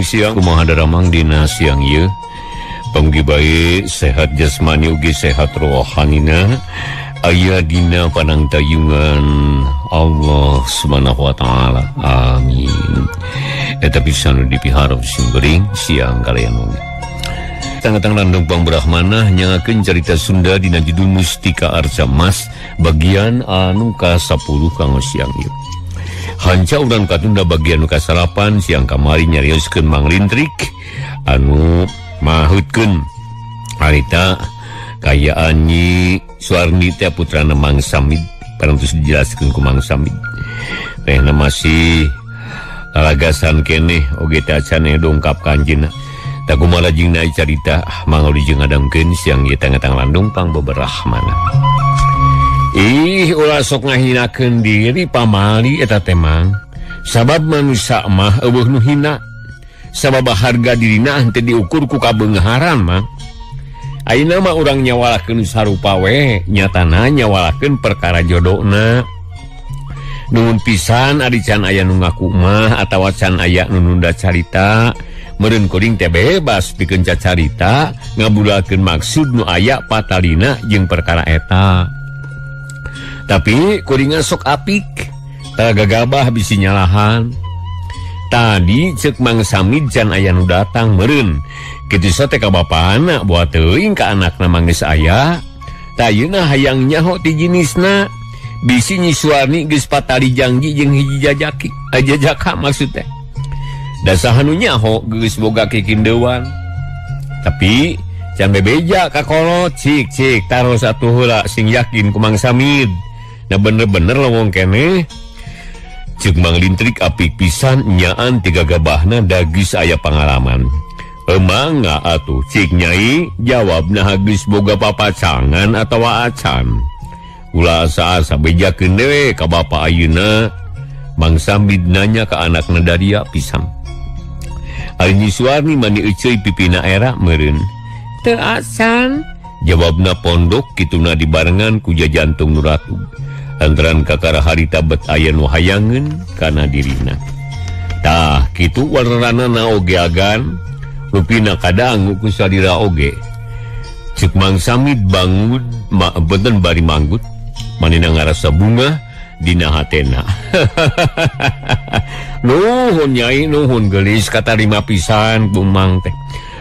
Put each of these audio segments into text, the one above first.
Siang kumaha daramang dina siang ieu? Pamugi bae sehat jasmani ugi sehat rohanina, aya dina panangtayungan Allah Subhanahu wa taala. Amin. Eta pisan nu dipiharep simkuring siang kalayan wengi. Tang-tang landung pangbrahmana nyangakeun carita Sunda dina judul Mustika Arca Mas bagian anu ka-10 kanggo siang ieu. Hanca urang katunda bagian nu ka-9 siang kamari nyarioskeun Mang Lintrik anu mahutkeun harita kayaan Nyi Suwarni teh putrana Mang Samid, parantos dijelaskeun ku Mang Samid. Tehna masih lalagasan keneh oge teh acan dongkap ka anjeunna. Tak kumaha jeung naik carita mangga jeung ngadangkeun siang ieu tang-tang landung pangbeberahmana. Ih, ulah sok ngahinakeun diri pamali eta teh Mang. Sabab manusia mah eueuh nu hina. Sabab harga dirina henteu diukur ku kabeungharan Mang. Ayeuna mah urang nyawalakeun sarupa we, nyatana nyawalakeun perkara jodona. Nuhun pisan ari can aya nu ngaku mah atawa can aya nu nunda carita. Meureun kuring teh bebas pikeun cacarita ngabulakeun maksud nu aya patalina jeung perkara eta. Tapi kuringan sok apik, tara gagabah bisi nyalahan. Tadi ceuk Mang Samid can aya nu datang meureun. Kitu teh ka bapana buat teuing ka anakna mah geus aya. Tah ayeuna hayang nyaho ti jinisna. Bisi Nyi Suwarni geus patali janji jeung hiji jajaki, jajaka maksud teh. Da saha nu nyaho geus boga kikindeuan. Tapi can bebeja ka kolot, cik cik taros atuh heula sing yakin ku Mang Samid. Nah bener-bener lowong keneh. Ceuk Mang Lintrik apik pisan nyaan tiga gabahna dagis aya pangalaman. Emang nggak atuh cik nyai jawabna geus boga papacangan atawa acan. Ulah asa-asa bejakeun dewe ka bapa ayeuna. Mang Samid nanya ka anakna daria pisan. Ari Nyi Suwarni mani euceuy pipina era meureun. Teu acan jawabna pondok kituna dibarengan ku jajantung nu ratug. Lantaran kakara harita bet aya nu hayangeun kana dirina. Tah kitu warnana oge agan rupina kadangu ku salira oge. Ceuk Mang Samid bangun ma benten bari manggut manehna ngarasa bunga dina hatena. Nuhun nyai, nuhun geulis katarima pisan ku Mang teh.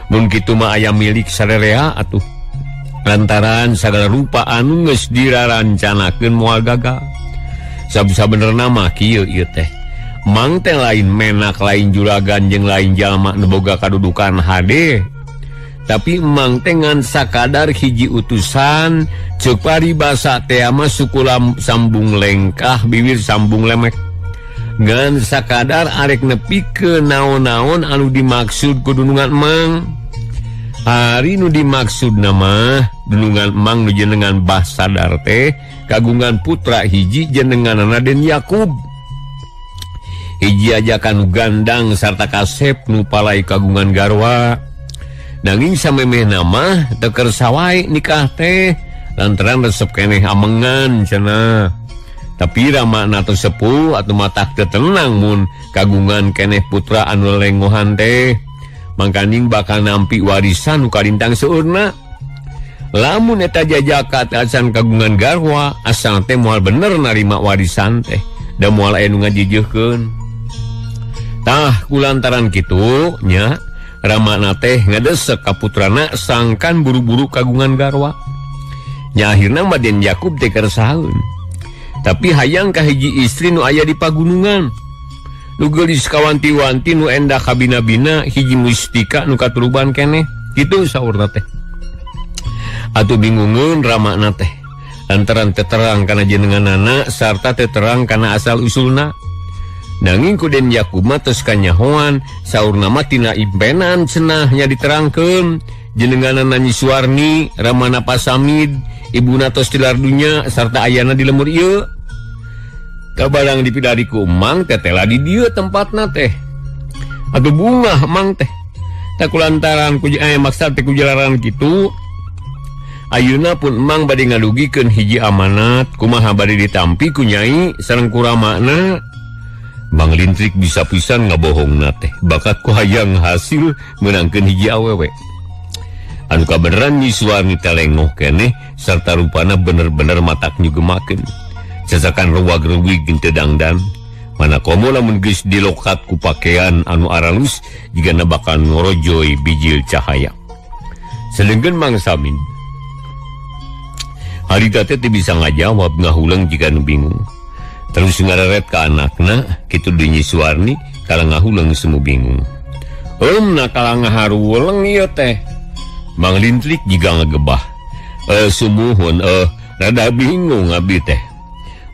Mun kitu mah aya milik sarerea atuh. Lantaran sagala rupa anu geus dirarancanakeun moal gagal. Sabenerna mah kieu ieu teh. Mang teh lain menak, lain juragan jeung lain jalma nu boga kadudukan hade. Tapi Mang teh ngan sakadar hiji utusan ceuk paribasa teh mah suku sambung lengkah bibir sambung lemek. Ngan sakadar arek nepikeun naon-naon anu dimaksud ku dunungan Mang. Ari nu dimaksud mah dunungan Mang nu jenengan Bah Sadar teh kagungan putra hiji jenengan Raden Yakub. Hiji ajakan nu gandang sarta kasep nu palai kagungan garwa. Nanging samemehna mah teu kersa wae nikah teh lantaran resep keneh amengan cenah. Tapi ramana teu sepuh atuh matak teu tenang mun kagungan keneh putra anu lengohan teh. Mangkaning bakal nampi warisan nu kalintang seueurna. Lamun eta jajaka teh acan kagungan garwa, asal teh moal bener narima warisan teh, da moal aya nu ngajijeuhkeun. Tah kulantaran kitu nya ramana teh ngadesek ka putrana sangkan buru-buru kagungan garwa. Nya akhirna mah Den Yakub teh keresaheun. Tapi hayang ka hiji istri nu aya di pagunungan. Nu geulis kawanti-wanti nu endah kabina-bina hiji mustika nu katuruban keneh. Kitu saurna teh. Atuh bingungeun ramana teh. Lantaran teu terang kana jenenganana sarta teu terang kana asal usulna. Nanging ku Den Yakub mah tos kanyahoan saurna mah tina impenan cenah nya diterangkeun jenenganana Nyi Suwarni, ramana Pasamid, ibuna tos tilar dunya sarta ayana di lemur ieu. Kabarang dipidari ku Mang tetela di dieu tempatna teh. Atuh bungah Mang teh. Tak kulantaran ku maksad teh kujalaran kitu. Ayeuna pun Mang bade ngadugikeun hiji amanat kumaha bade ditampi ku nyai sareng kuramana. Mang Lintrik bisa pisan ngabohongna teh bakat ku hayang hasil meunangkeun hiji awewe. Anu kabeneran Nyi Suwarni teh lengoh keneh sarta rupana bener-bener matak nyugemakeun. Cacakan ruwag-ruwig teu dangdan. Mana komo lamun geus dilokat ku pakaian anu aralus jigana bakal ngorojoy bijil cahaya. Sedengkeun Mang Samin harita teh teu bisa ngajawab ngahuleng jiga nu bingung. Terus ngareret ka anakna kitu deui Nyi Suwarni kala ngahuleng semu bingung. Na kala ngaharuleng ieu teh. Mang Lintrik jiga ngagebah. Sumuhun rada bingung abdi teh.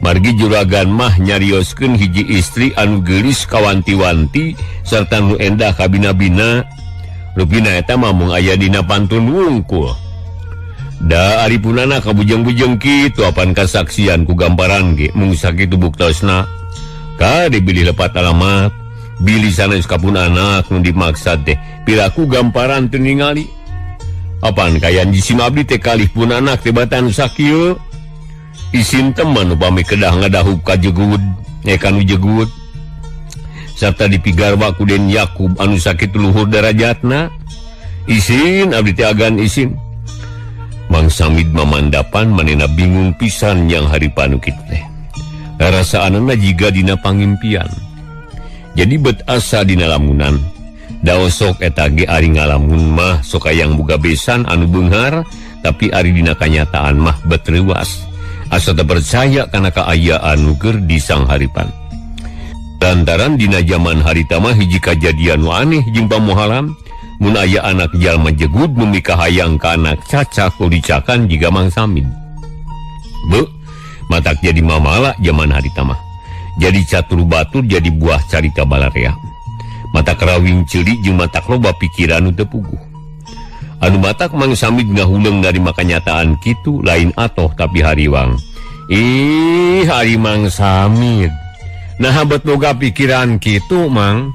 Margi juragan mah nyarioskeun hiji istri anu geulis kawanti-wanti sarta nu endah kabina-bina. Rupina eta mah mung aya dina pantun wungkul. Da ari punana kabujeng-bujeng kitu apan kasaksian ku gamparan ge mung sakitu buktosna. Ka dibili lepat alamat, bilih sanes kapun anak nu dimaksad teh piraku gamparan teu ningali. Apan kayan jisim abdi teh kalih pun anak teh batan sakieu. Isin teman upami kedah ngadahup ka jegud, kanu jegud. Sarta dipigarwa ku Den Yakub anu sakitu luhur darajatna. Isin abdi teh agan isin. Mang Samid mamandapan manena bingung pisan yang hari panukit teh. Rarasaanana jiga dina pangimpian. Jadi bet asa dina lamunan. Daosok eta ge ari ngalamun mah sok hayang boga besan anu beunghar, tapi ari dina kanyataan mah bet reuas. Asa teu percaya kana kaayaan nu keur di sangharipan. Lantaran dina jaman harita mah hiji kajadian nu aneh jeung pamohalam, mun aya anak jalma jegud nu mikahayang ka anak cacak ulicakan jiga Mang Samid. Beuh, matak jadi mamala jaman harita mah. Jadi catur batur jadi buah carita balarea. Mata kerawing ceuli jeung matak loba pikiran nu teu puguh. Anu matak Mang Samid ngahuleng narima kanyataan kitu lain atoh tapi hariwang. Ih, hari Mang Samid. Nah, bet boga pikiran kitu, Mang.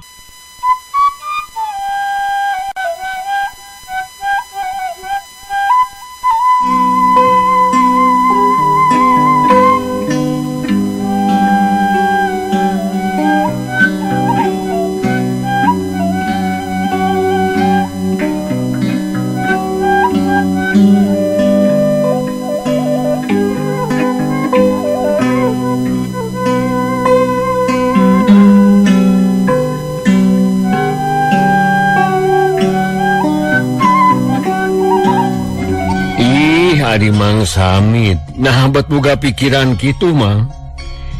Ari Mang Samid, nah bet boga pikiran kitu Mang.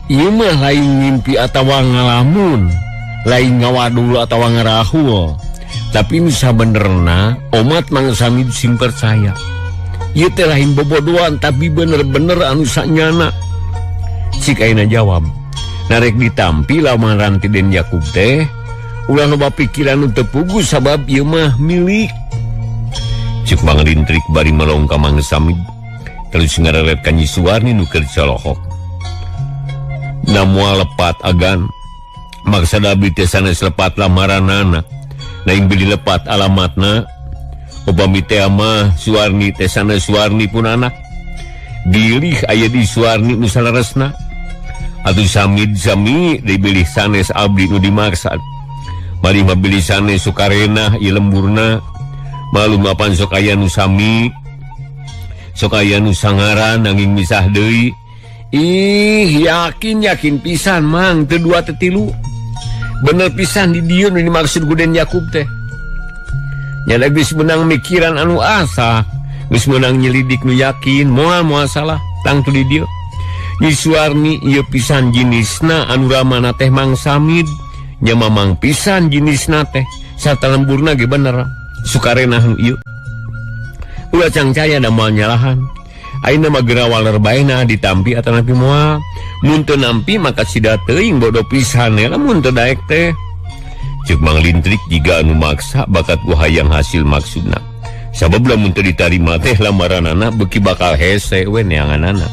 Ieu mah lain ngimpi atawa ngalamun, lain ngawadul atawa ngarahul. Tapi nu sabenerna omat Mang Samid sing percaya. Ieu teh lain bobodoan tapi bener-bener anu sanyana. Cik ayeuna jawab. Narek ditampi lamaran ti Den Yakub teh, ulah loba pikiran nu teu puguh sabab ieu mah milik. Cek Mang Lintrik bari melong ka Mang Samid terus ngareret ka Nyi Suwarni nu keur colohok. Na moal lepat agan maksad abdi teh sanes lepat lamaranana, lain beli lepat alamatna. Upami teh mah Suwarni teh sanes Suwarni pun anak. Bilih aya di Suwarni nu saleresna. Atuh Samid sami dibelih sanes abdi nu dimaksad. Mari mah bilih sanes sukarena ieu lemburna. Malum apan sok aya nu sami, sok aya nu sangaran nanging misah deui. Ih, yakin pisan Mang, teu dua teu tilu. Bener pisan di dieu nu dimaksud ku Den Yakub teh. Nya geus meunang mikiran anu asa, geus meunang nyelidik nu yakin, moal salah tangtu di dieu. Nyi Suwarni ieu pisan jinisna anu ramana teh Mang Samid, nya mamang pisan jinisna teh, sarta lemburna ge bener. Sukarena nu ieu. Ulah cangcaya da moal nyalahan. Ayeuna mah geura waler baena ditampi atanapi moal. Mun teu nampi maka sida teuing bodoh pisan lamun teu daek teh. Ceuk Mang Lintrik jiga anu maksa bakat ku hayang hasil maksudna. Sabab lamun teu ditarima teh lamaranana beuki bakal hese we neanganana.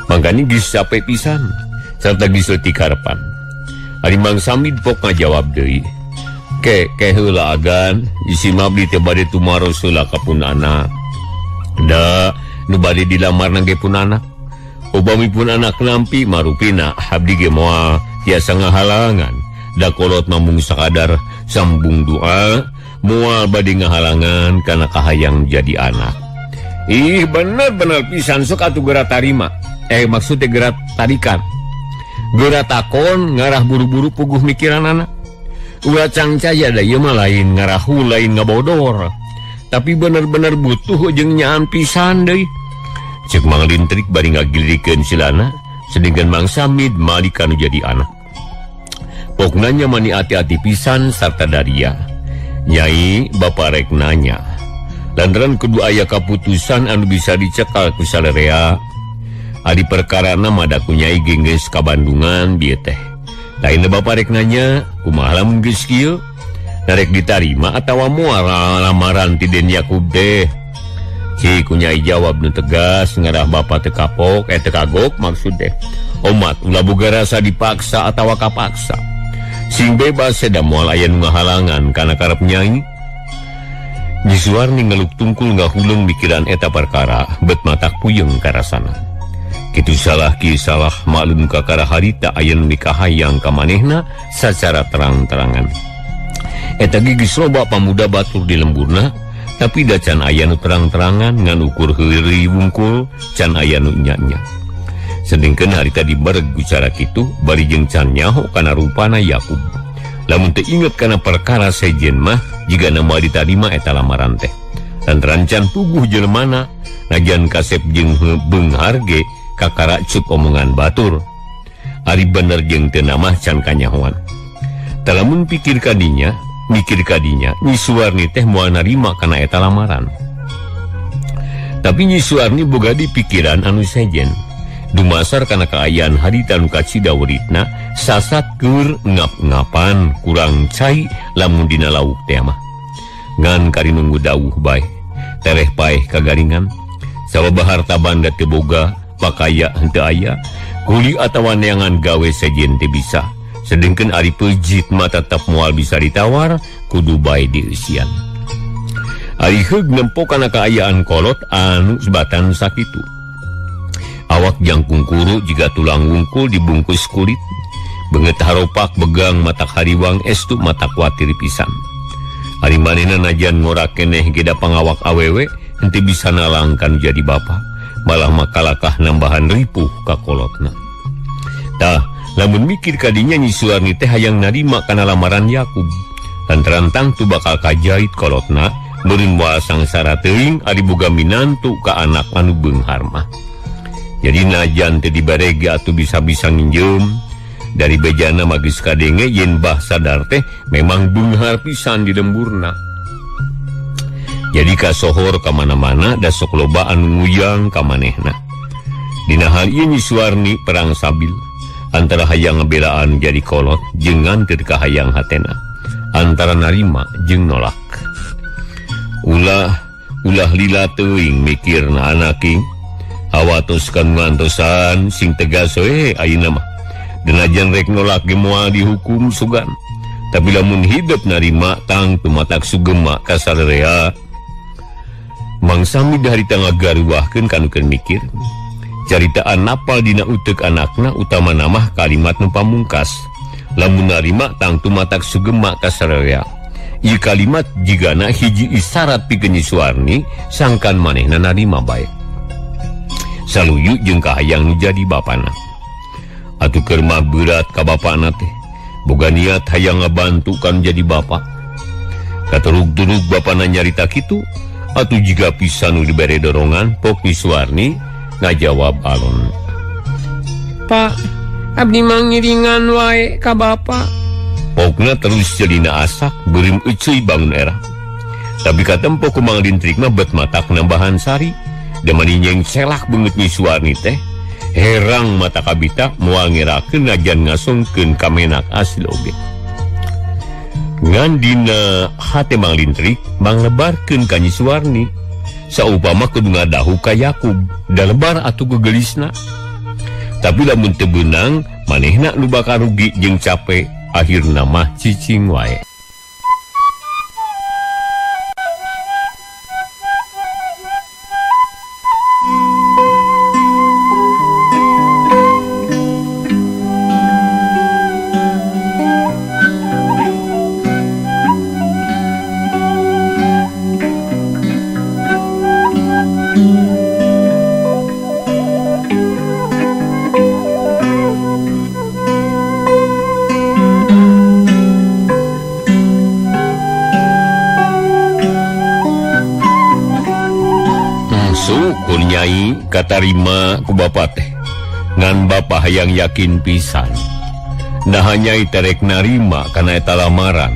Mangkani geus capek pisan sarta geus leutik karepan. Ari Mang Samid pok ngajawab deui. Ke heula agan isi mabdi teh bade tumaros heula ka pun anak. Da nu bade dilamarna ge pun anak. Upamipun anak nampi marupina abdi ge moal tiasa ngahalangan. Da kolot mah sakadar sambung doa moal bade ngahalangan kana kahayang jadi anak. Ih bener-bener pisan sok atuh geura tarima. Maksudnya geura tarikan. Geura takon ngarah buru-buru puguh mikiranana. Ulah cangcaya da ieu mah lain ngarahu lain ngabodor. Tapi bener-bener butuh jeung nyaan pisan deui. Cek Mang Lintrik bari ngagilirikeun silana, sedengkeun Mang Samid mali kanu jadi anak. Pokna nya mani ati-ati pisan sarta daria. Nyai bapa rek nanya. Lantaran kudu aya kaputusan anu bisa dicekal ku salerea. Ari perkarana mah da ku nyai geus ka Bandungan bieu teh. Lain bapa rek nanya, kumaha lamun geus kieu? Narek ditarima atawa moal lamaran ti Den Yakub teh? Ci ku nyai jawab nu tegas ngarah bapa teu kapok teu kagok maksud teh. Omat ulah boga rasa dipaksa atawa kapaksa. Sing bebas seda moal aya nu ngahalangan kana karep nyai. Nyi Suwarni ngeluk tungkul ngahuleng mikiran eta perkara bet matak puyeng karasana. Kitu salah kieu salah maklum kakara harita aya nu mikahayang ka manehna sacara terang-terangan. Eta ge geus loba pamuda batur di lemburna, tapi da can aya nu terang-terangan ngan ukur heureuy wungkul can aya nu nya-nya. Sedengkeun harita dibereg ku cara kitu bari jeung can nyaho kana rupana Yakub. Lamun teu inget kana perkara sejen mah jigana moal ditarima eta lamaran teh. Lantaran can puguh jelemana najan kasep jeung beunghar ge kakara cuk omongan batur. Ari bener jeung teu namah can kanyahoan. Talamun pikir kadinya, mikir kadinya, Nyi Suwarni teh moal narima kana eta lamaran. Tapi Nyi Suwarni boga di pikiran anu sejen. Dumasar kana kaayaan harita nu kacida weuritna sasat keur ngap-ngapan kurang cai lamun dina lauk teh mah. Ngan kari nunggu dawuh bae, tereh paeh kagaringan. Sabab harta banda teu boga, pakaya henteu aya, kuli atawa neangan gawe sejen teu bisa. Sedengkeun ari pejit mah tetep moal bisa ditawar, kudu bae dieusian. Ari heug nempo kana kaayaan kolot anu sebatan sakitu. Awak jangkung kuru jiga tulang wungkul dibungkus kulit. Beungeut haropak begang matak hariwang estu matak kuatir pisan. Ari manehna najan ngora keneh ge da pangawak awewe henteu bisa nalangkan jadi bapa, malah makalakah nambahan ripuh ka kolotna. Tah, lamun mikir kadinya Nyi Suwarni teh hayang narima kana lamaran Yakub. Lantaran tangtu bakal kajait kolotna, meureun moal sangsara teuing ari boga minantu ka anak anu beunghar mah. Jadi najan teu dibarege atuh bisa-bisa nginjeum. Dari bejana mah geus kadenge yen bah sadar teh memang beunghar pisan di lemburna. Jadi kasohor ka mana-mana da sok loba anu nguyang ka manehna. Dina hal ieu Nyi Suwarni perang sabil antara hayang ngabelaan jadi kolot jeung nganteur ka hayang hatena, antara narima jeung nolak. Ulah ulah lila teuing mikirna anaking. Awatos kan ngantosan sing tegas we ayeuna mah. Denajan rek nolak ge moal dihukum sugan. Tapi lamun hidup narima tang tumatak sugema ka sarerea. Mang Samid harita ngagaruahkeun kanu keur mikir. Caritaan napal dina uteuk anakna utamana mah kalimat nu pamungkas. Lamun narima tang tumatak sugema ka sarerea. Ieu kalimat jigana hiji isyarat pikeun Nyi Suwarni sangkan manehna narima bae. Saluyu jeung kahayang nu jadi bapana. Atuh keur mah beurat ka bapana teh. Boga niat hayang ngabantu kan jadi bapa. Katurug-turug bapana nyarita kitu, atuh jiga pisan nu dibere dorongan pok Nyi Suwarni ngajawab alon. Pak, abdi mangiringan wae ka bapa. Pokna terus jelina asak beureum euceuy bangun era. Tapi katempo ku Mang Lintrik mah bet matak nambahan sari. Demani nyeng selak beungeut Nyi Suwarni teh. Herang mata kabita moal ngerakeun najan ngasongkeun ka menak asli oge. Ngan dina hate Mang Lintrik manglebarkeun ka Nyi Suwarni. Saupama kudu ngadahu ka Yakub, da lebar atuh gegelisna. Tapi lamun teu beunang, manehna nu bakal rugi jeung cape, akhirna mah cicing wae. Katarima ku bapa teh. Ngan bapa hayang yakin pisan. Nah nyai terek narima kana eta lamaran.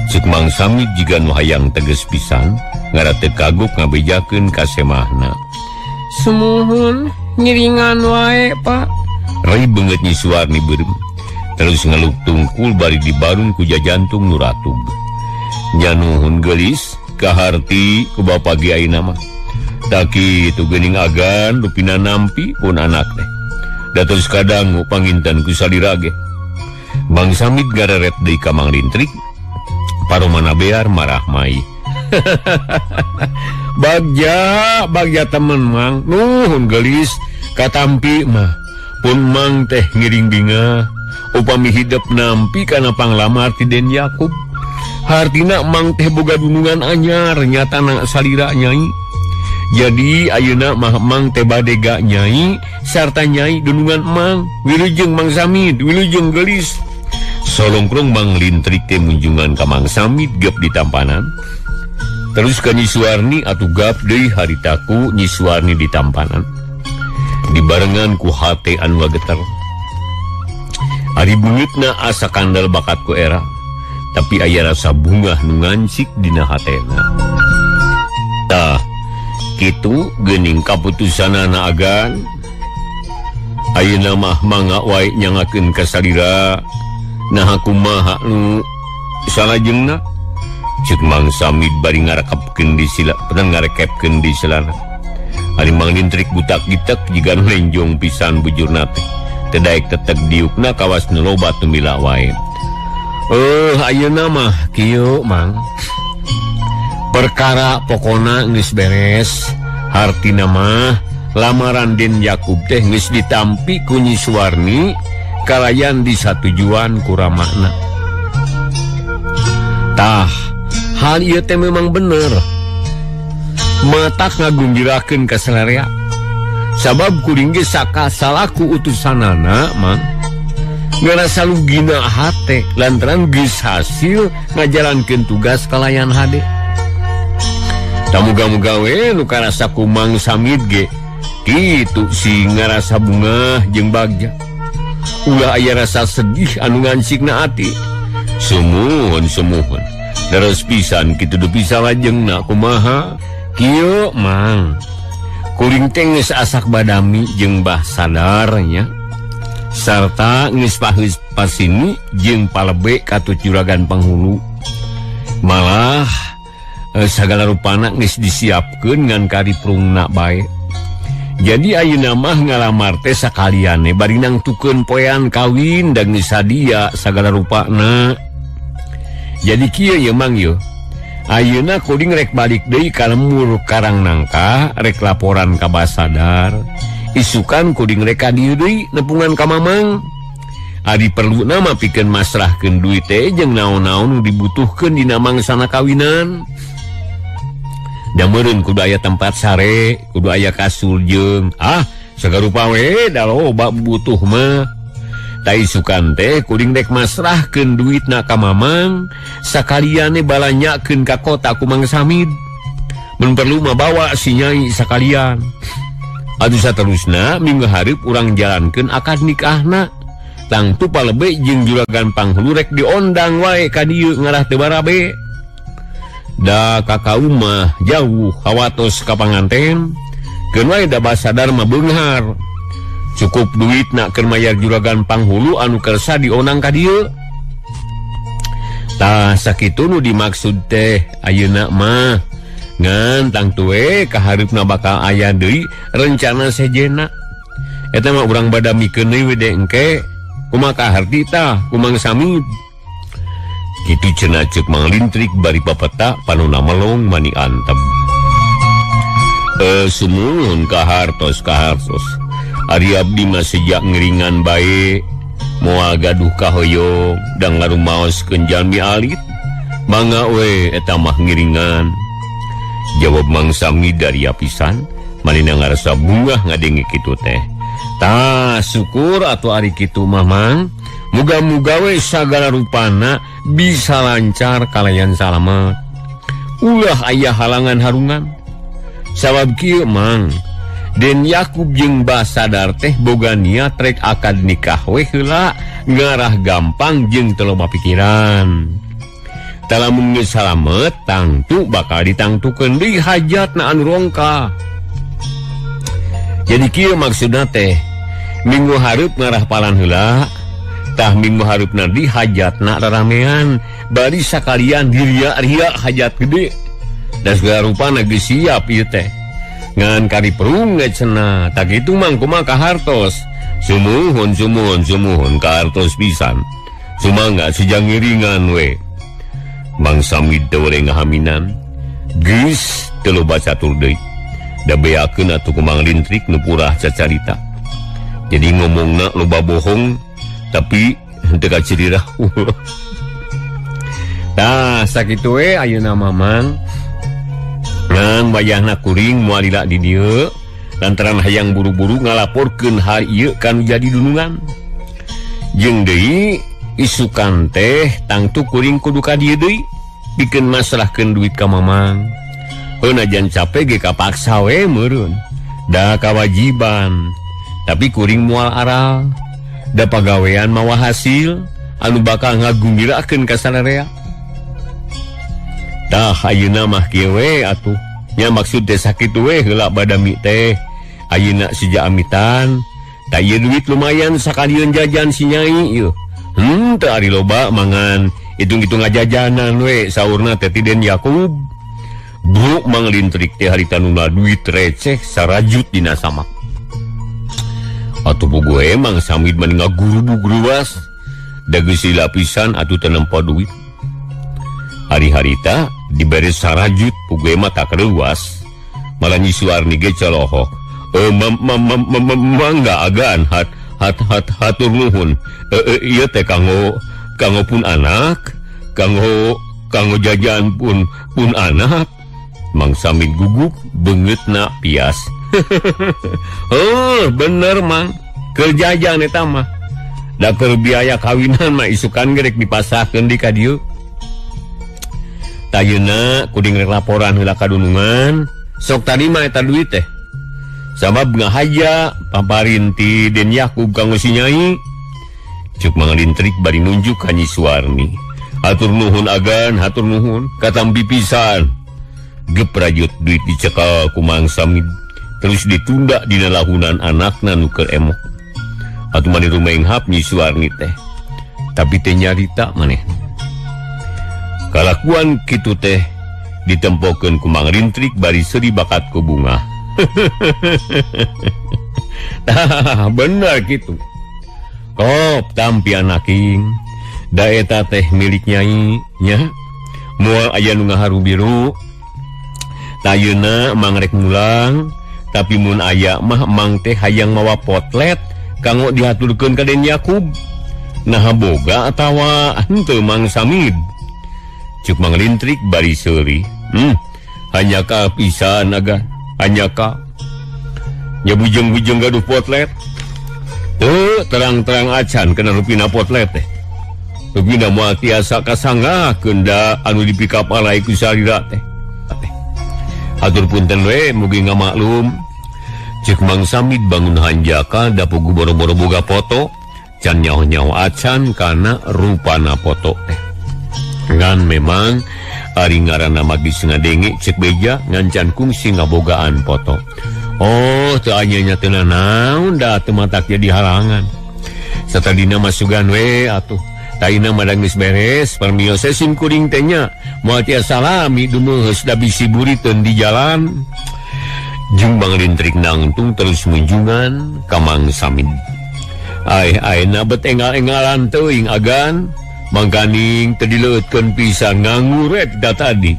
Cek Mang Samid jiga nu hayang teges pisan, ngara teu kagok ngabejakeun ka semahna. Sumuhun ngiringan wae, Pak. Rai beungeut Nyi Suwarni beureum. Terus ngeluk tungkul bari dibarung ku jajantung nu ratug. Nyanuhun geulis kaharti ku bapa ge ayeuna mah. Tak kitu geuning agan rupina nampi pun anak teh. Da terus kadangu panginten ku salira ge. Mang Samid gareret deui ka Mang Lintrik. Paromana bear marah mai. Bagja, bagja temen Mang. Nuhun geulis katampi mah. Pun Mang teh ngiring bingah. Upami hidep nampi kana panglamar ti Den Yakub. Hartina Mang teh boga dunungan anyar nyatana salira nyai. Jadi ayeuna mah Mang teh bade ga nyai sarta nyai dunungan Mang. Wilujeng Mang Samid, wilujeng geulis. Solongkrong Mang Lintrik teh munjungan ka Mang Samid gep di tampanan. Terus ka Nyi Suwarni atuh gap deui haritaku Nyi Suwarni di tampanan. Dibarengan ku hate anu geter. Ari beungeutna asa kandel bakat ku era, tapi aya rasa bungah nu ngancik dina hatena. Tah, kitu geuning kaputusanana agan. Ayeuna mah mangga wae nyangakeun ka salira. Nah kumaha nu salajengna? Ceuk Mang Samid bari ngarekepkeun di sila, pernah ngarekepkeun di silana. Ari Mang Lintrik butak gitek jiga nu lenjong pisan bujurna teh. Teu daek teteg diukna kawas nu loba tumila wae. Ayeuna mah kieu Mang. Perkara pokona geus beres. Hartina mah lamaran Den Yakub teh geus ditampi ku Nyi Suwarni kalayan disatujuan ku ramana. Tah, hal ieu teh memang bener. Matak ngagumbirakeun ka salarea. Sabab kuring ge saka salaku utusanana Mang. Ngarasa lugina hate lantaran geus hasil ngajalankeun tugas kalayan hade. Tah muga-muga we nu karasa ku Mang Samid ge kitu si ngarasa bungah jeung bagja. Ulah aya rasa sedih anu ngancikna ati. Sumuhun sumuhun. Terus pisan kitu dupi salajengna kumaha? Kieu Mang. Kuring teh geus asak badami jeung Bah Sadar nya. Sarta geus paheus pasini jeung palebe katut juragan panghulu. Malah sagala rupana geus disiapkeun ngan kariprungna bae. Jadi ayeuna mah ngalamar teh sakaliane bari nangtukeun poean kawin dan geus sadia sagala rupana. Jadi kieu ye Mang ye. Ayeuna kuring rek balik deui ka lembur Karang Nangka rek laporan ka Basadar. Isukan kuring rek ka dieu deui nepungan ka Mamang. Ari perluna mah pikeun masrahkeun duit teh jeung naon-naon nu dibutuhkeun dina mangsana kawinan. Da meureun kudu aya tempat sare, kudu aya kasur jeung sagarupa we da loba butuh mah. Ta isukan teh kuring rek masrahkeun duitna ka Mamang, sakaliane balanyakeun ka kota ku Mang Samid. Mun perlu mah bawa si nyai sakalian. Atuh saterusna minggu hareup urang jalankeun akad nikahna. Tangtu palebe jeung juragan panghulu rek diondang wae ka dieu ngarah teu barabe. Da ka kaum mah jauh hawatos ka panganten. Keun wae da Basadar mah beunghar. Cukup duit nak keur mayar juragan panghulu anu kersa dionang ka dieu. Tah sakitu nu dimaksud teh ayeuna mah. Ngan tangtu we kahareupna bakal aya deui rencana sejenna. Eta mah urang badamikeun deui we de engke. Kumaha kaharti tah ku Mang Samid. Kitu cenah ceuk Mang Lintrik bari papeta panona melong mani antep. Sumuhun kahartos kahartos. Ari abdi mah sejak ngeringan bae moal gaduh kahoyong da ngarumaoskeun jalmi alit. Mangga we eta mah ngiringan. Jawab Mang Samid dari apisan manehna ngarasa bungah ngadenge kitu teh. Tah syukur atuh ari kitu mah Mang. Muga-muga we sagala rupana bisa lancar kalayan salamet. Ulah aya halangan harungan. Sabab kieu Mang, Den Yakub jeung Basadar teh boga niat rek akad nikah we heula ngarah gampang jeung teu loba pikiran. Tah lamun geus salamet tangtu bakal ditangtukeun deui hajatna anu rongka. Jadi kieu maksudna teh minggu hareup ngarah palan heula tah minggu hareupna di hajatna raramean bari sakalian diria-ria hajat gede dan segala rupana geus siap ieu teh ngan kari perung ge cenah tah kitu mang kumaha kahartos sumuhun sumuhun sumuhun kahartos pisan sumangga sejang ngiringan we. Mang Samid teu we ngahaminan geus teu loba catur deui da beakeun atuh ku Mang Lintrik nu purah cacarita. Jadi ngomongna loba bohong tapi henteu kacirira. Tah sakitu we ayeuna mah Mang. Ngan wayahna kuring moal lila di dieu lantaran hayang buru-buru ngalaporkeun hal ieu kanu jadi dunungan. Jeung deui isukan teh tangtu kuring kudu ka dieu deui pikeun masrahkeun duit ka Mamang. Heunajan capek ge kapaksa we meureun. Da kawajiban. Tapi kuring moal aral. Da pagawean mawa hasil anu bakal ngagumbirakeun ka sararea. Tah ayeuna mah kieu we atuh. Nya maksud teh sakitu we heula badami teh. Ayeuna sija amitan. Tah ieu duit lumayan sakalieun jajan si nyai ieu. Teu ari loba mangan hitung-hitung ngajajanan we saurna teh ti Den Yakub. Bu Mang Lintrik teh harita nuna duit receh sarajut dina samak. Atuh puguh emang Samid mah ngagurubug ruas. Da geus lapisan atuh teu nempo duit. Hari-harita dibere sarajut puguh mah tak ruas. Malah Nyi Suwarni ge colohok. Mangga agan hat hat hat hatur nuhun. Ieu teh kanggo kanggo pun anak, kanggo kanggo jajan pun pun anak. Mang Samid gugup beungeutna pias. Oh, bener Mang. Keur jajan eta mah. Da keur biaya kawinan mah isukan ge rek dipasahkeun di ka dieu. Tayeuna kuring rek laporan heula ka dunungan. Sok tadi mah eta duit teh. Sabab ngahaja paparin ti Den Yakub kanggo si nyai. Cuk Mang Lintrik bari nunjuk ka Nyi Suwarni. Hatur nuhun agan, hatur nuhun, katampi pisan. Geprajut duit dicekal ku Mang Samid terus ditunda dina lahunan anakna nu keur emok. Atuh mani rumenghap Nyi Suwarni teh. Tapi teh nyarita maneh. Kalakuan kitu teh ditempokeun ku Mang Lintrik bari seuri bakat ku bunga. Tah bener kitu. Kop tampi anaking. Da eta teh milik nyai nya. Moal aya nu ngaharu biru. Tayeuna Mang rek mulang, tapi mun aya mah Mang teh hayang mawa potlet kanggo dihaturkeun ka Den Yakub. Naha boga atawa henteu Mang Samid. Cuk Mang Lintrik bari seuri. Hanya ka pisan aga, hanya ka. Nya bujeng-bujeng gaduh potlet. Teu terang-terang acan kana rupina potlet teh. Rupina moal tiasa kasanggakeun da anu dipikapalai ku salira teh. Hatur punten we mugi ngamaklum. Cek Mang Samid bangun hanjaka da pugu boro-boro boga foto, can nyaho-nyaho acan kana rupana foto teh. Ngan memang ari ngaranna magis ngadenge cek beja ngan can kungsi ngabogaan foto. Oh, teu anya nya teu nanaon da teu matak jadi halangan. Satadina mah sugan we atuh. Taina mah geus beres, permios sim kuring teh nya. Moal tiasa lami dumeuheus da bisi buriteun di jalan. Jeung Mang Lintrik nangtung terus munjungan ka Mang Samid. Ai ayeuna bet engal-engalan teuing agan, mangkaning teu dileutkeun pisan nganggur da tadi.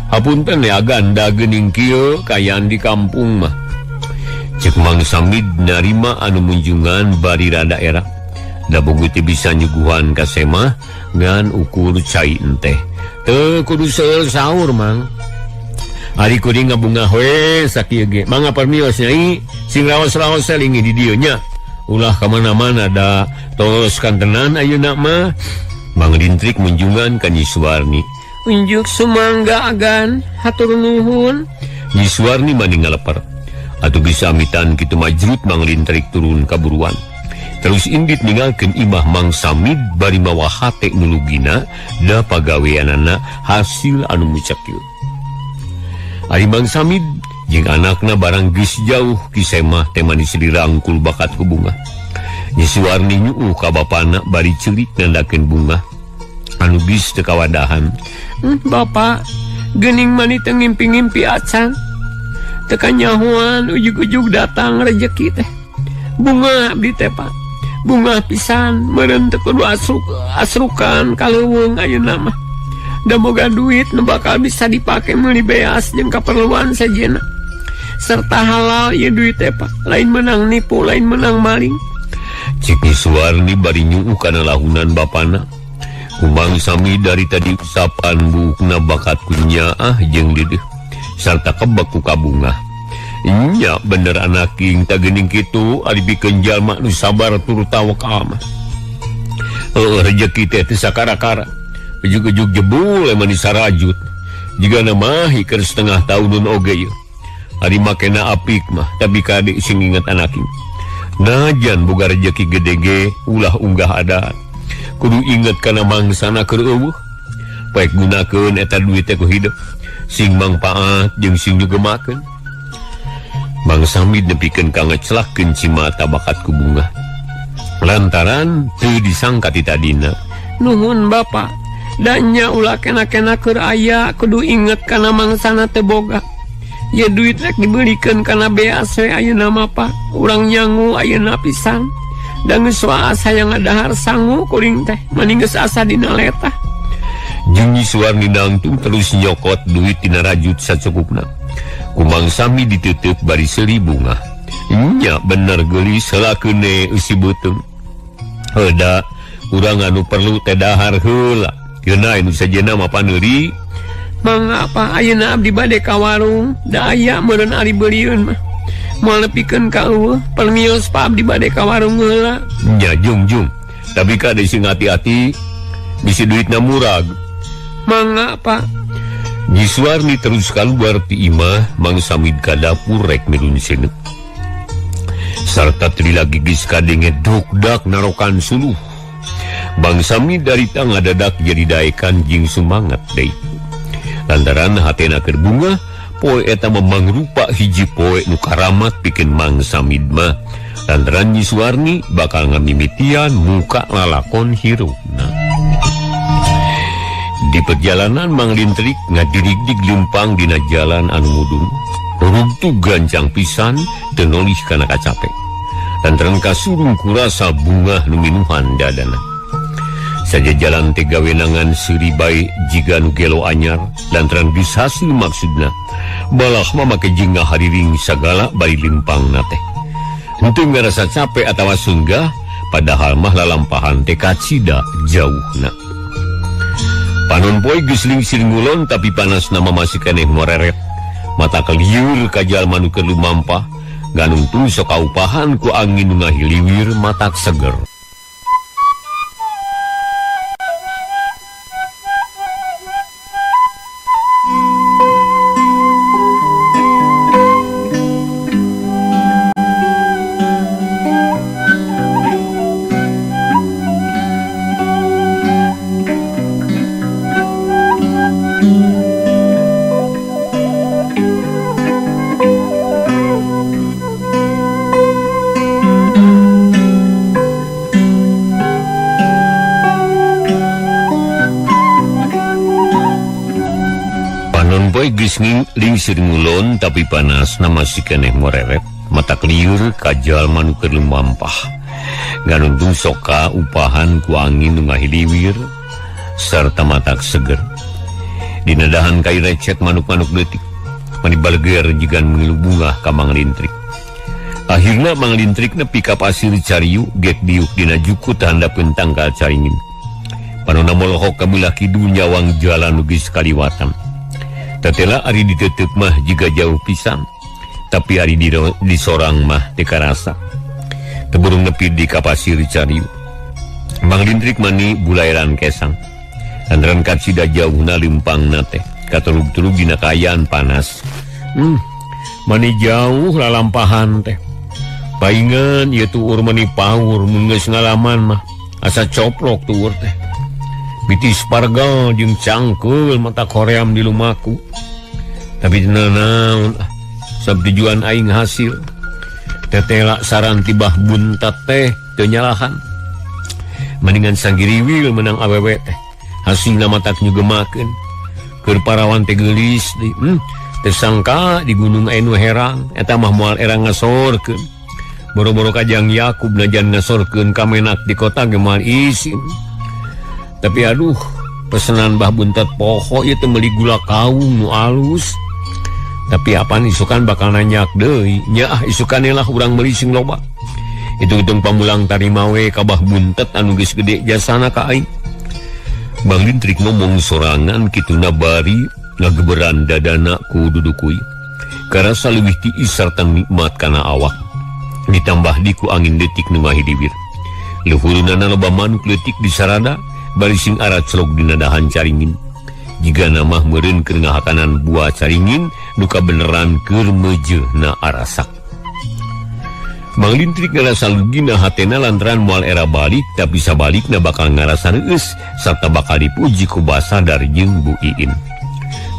Hapunten ya agan da geuning kieu kayaan di kampung mah. Cek Mang Samid narima anu munjungan bari rada era. Da bogo teu bisa nyuguhan ka semah ngan ukur cai enteh. Teu kudu seueur saur Mang. Ari kuring ngabungah we sakieu ge. Mangga permios nyai, sing raos-raos selingi di dieu nya. Ulah ka mana-mana da tos kantenan ayeuna mah. Mang Lintrik munjungan ka Nyi Suwarni. Unjuk sumangga agan, hatur nuhun. Nyi Suwarni mani ngaleper. Atuh geus amitan kitu majrut Mang Lintrik turun kaburuan. Terus indit ninggalkeun imah Mang Samid bari mawa hate nu lugina da pagaweanana hasil anu mucekil. Ari Mang Samid jeung anakna barang geus jauh Ki Semah teh manis dirangkul bakat ku bunga. Nyi Suwarni nyuuh ka bapana bari ceurik nandakeun bunga anu geus teu kawadahan. Bapak geuning mani teu ngimpi-ngimpi acan. Teu kanyahoan ujug-ujug datang rejeki teh. Bunga abdi teh Pak. Bunga pisan meureun teu kudu asrukan ka leuweung ayeuna mah. Da boga duit nu bakal bisa dipake meuli beas jeung kaperluan sejenna. Serta halal ieu duit teh Pak. Lain menang nipu, lain menang maling. Cik Nyi Suwarni bari nyuuh kana lahunan bapana. Kumang Sami dari tadi usapan buukna bakat ku nyaah jeung deudeuh sarta kebek ku kabungah. Nya bener anaking tah geuning kitu ari pikeun jalma nu sabar tur tawakal mah. Heueuh rejeki teh teu sakara-kara. Ujug-ujug jebul emang disarajut. Jigana mah keur setengah tahun oge ieu. Ari makena apik mah tapi kade sing inget anaking. Najan boga rejeki gede ge ulah unggah adat. Kudu inget kana mangsana keur eueuh. Poek gunakeun eta duit teh ku hidup. Sing mangpaat jeung sing nyugemakeun. Mang Samid nepikeun ka ngecelakeun cimata bakat ku bunga. Lantaran teu disangka ti tadina. Nuhun Bapak. Da nya ulah kena-kena keur aya kudu inget kana mangsana teu boga. Ya duit rek dibelikeun kana beas we ayeuna mah Pak. Urang nyangu ayeuna pisan. Da geus waas hayang ngadahar sangu kuring teh. Mani geus asa dina letah. Jeung Nyi Suwarni nangtung terus nyokot duit tina rajut sacukupna. Ku Mang Sami ditutup bari seuri bunga. Nya bener geulis helakeun eusi beuteung. Heuda urang anu perlu teh dahar heula. Geuna anu sejenna mah paneuri. Mangga apa ayeuna abdi bade ka warung da aya meureun ari beulieun mah. Moal nepikeun ka eueuh permios pa abdi bade ka warung heula. Nya jung-jung. Tapi kade sing hati-hati bisi duitna murag. Mangga Pak. Nyi Suwarni terus kaluar ti imah Mang Samid ka dapur rek mirun seuneu. Sarta teu lagi geus kadenge dukdak narokan suluh. Bang Samid dari tangga dadak jadi daekan jeung sumangat deui. Lantaran hatena keur bunga, poe eta memangrupa hiji poe nu karamat pikeun Mang Samid mah. Lantaran Nyi Suwarni bakal ngamimitian muka lalakon hirupna. Di perjalanan Mang Lintrik ngadirigdig leumpang dina jalan anu mudun. Rugtug gancang pisan teu nolih kana kacape. Lantaran kasurung kurasa bungah nu minuhan dadana. Saja jalan teh gawenangan seuri bae jiga nu gelo anyar lantaran geus hasil maksudna. Balah mah make jeung ngahariring sagala bari lempangna teh. Henteu ngarasa capek atawa sunggah padahal mah lalampahan teh kacida jauhna. Panon poe geus lingsir ngulon tapi panasna mah masih keneh moreret. Mata keliur ka jalma nu keur lumampah, ganungtung sok kaupahan ku angin nu ngahiliwir matak seger. Lingsir ngulon tapi panas nama si keneh moreret mata keliur kajal manu keur lumampah ganuntung soka upahan ku angin nu ngahiliwir sarta matak seger dina dahan kayu recet manuk-manuk leutik mani baleger jigan ngilu bungah ka Mang Lintrik. Akhirna Mang Lintrik nepi ka pasir cariu gek diuk dina jukut handapeun tangkal caringin. Panona molohok ka belah kidul nyawang jalan nu geus kaliwatan. Tetela ari ditutup mah jiga jauh pisan, tapi ari disorang mah teu karasa. Teburung nepi di kapasir cariu. Mang Lintrik mani bulairan kesang. Lantaran kacida jauhna lempangna teh, katurug-turug dina kaayaan panas. Mani jauh lalampahan teh. Paingan ieu tuur mani paur mun geus ngalaman mah asa coplok tuur teh. Bitis pargal jeung cangkeul mata koream di lumaku. Tapi naon ah, sab tujuan aing hasil. Tetela saran tibah buntat teh teu nyalahan. Mendingan sanggiriwil menang awewe teh. Hasilna matak nyugemakeun. Keur parawan teh geulis deui. Tersangka di gunung aya nu herang eta mah moal era ngasorkeun. Boro-boro ka Jang Yakub najan ngasorkeun ka menak di kota ge moal isin. Tapi aduh, pesenan Bah Buntet poho ieu teh meuli gula kaung nu alus. Tapi apaan isukan bakal nanyak deui. Nya ah isukan lah urang meuli sing loba. Hitung-hitung pamulang tarima we ka Bah Buntet anu geus gede jasana ka aing. Bang Lintrik ngomong sorangan kituna bari ngageberan dadana ku dudukui. Karasa leuwih tiis sarta nikmat kana awak. Ditambah di ku angin detik nu ngahidibir. Luhurunana loba manuk leutik di sarada bari sing araclog dina dahan caringin. Jigana mah meureun keur ngahakanan buah caringin nu kabeneran keur meujeuhna arasak. Mang Lintrik ngarasa lugina hatena lantaran moal era balik tapi sabalikna bakal ngarasa reueus sarta bakal dipuji ku Basadar jeung Bu Iin.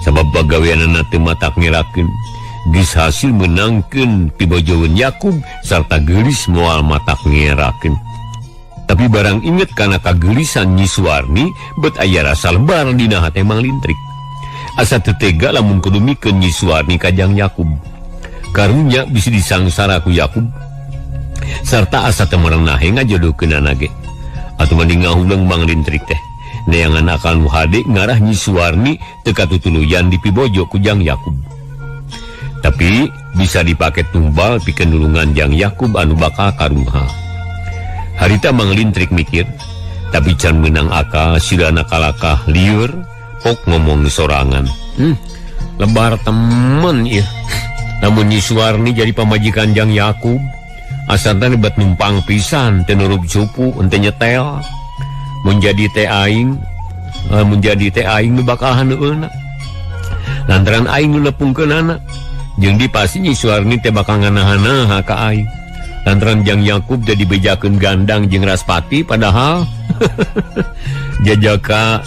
Sabab bagaweanana teu matak ngerakeun, geus hasil meunangkeun pibojoeun Yakub sarta geulis moal matak ngerakeun. Tapi barang inget kana kageulisan Nyi Suwarni bet aya rasa lebar dina hate Mang Lintrik. Asa teu tega lamun kudu mikeun Nyi Suwarni ka Jang Yakub. Karunya bisi disangsara ku Yakub. Sarta asa teu merenah ngajodohkeunana ge. Atuh mending ngahuleng Mang Lintrik teh. Neangan akal nu hade ngarah Nyi Suwarni teu katutuluyan dipibojo ku Jang Yakub. Tapi bisa dipake tumbal pikeun nulungan Jang Yakub anu bakal karungha. Harita Mang Lintrik mikir, tapi can meunang akal silana kalakah lieur pok ngomong sorangan. Lebar temen ieu. Namun Nyi Suwarni jadi pamajikan Jang Yakub, asal teh bet numpang pisan teu nurup cupu henteu nyetel. Mun jadi teh aing, mun jadi teh aing nu bakal haneueuna. Lantaran aing nu nepungkeunana, jeung di pasti Nyi Suwarni teh bakal nganahan-naha ka aing. Lantaran Jang Yakub teh dibejakeun gandang jeung Raspati padahal jajaka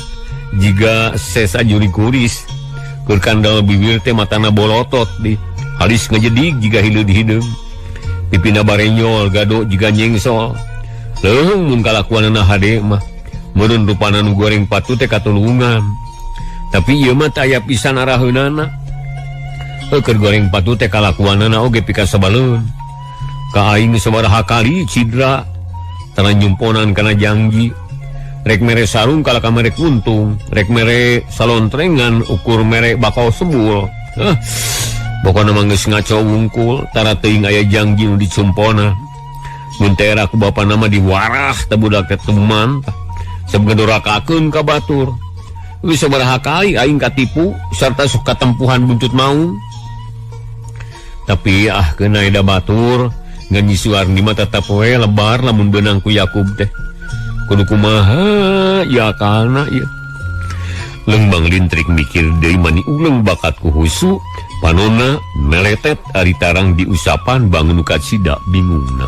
jiga sesa juri kuris. Keur kandal bibir teh matana bolotot di halis ngejedig jiga hileud hideung. Pipina barenyol gado jiga nyengsol. Leuheung mun kalakuanana hade mah. Meureun rupana nu goreng patu teh katulungan. Tapi ieu mah teu aya pisan araheunana. Keur goreng patu teh kalakuanana oge pikasebaleun. Ka aing sabaraha kali cidra tanah nyumponan kana jangji. Rek mere sarung kalah ka mere kuntung, rek mere salontrengan ukur mere bakal sebul. Pokona mah geus ngaco wungkul, tara teuing aya jangji nu dicumpona. Mun teh era ku bapana mah diwarah teh budak teh teman. Sab ngedorakakeun ka batur. Geus sabaraha kali aing katipu sarta sok katempuhan buntut maung. Tapi ah keuna eda batur ngan Nyi Suwarni mah tetep we lebar lamun beunang ku Yakub teh. Kudu kumaha ya kana ieu. Leung Bang Lintrik mikir deui mani uleng bakat ku husu, panona meletet ari tarang diusapan bangun nu kacida bingungna.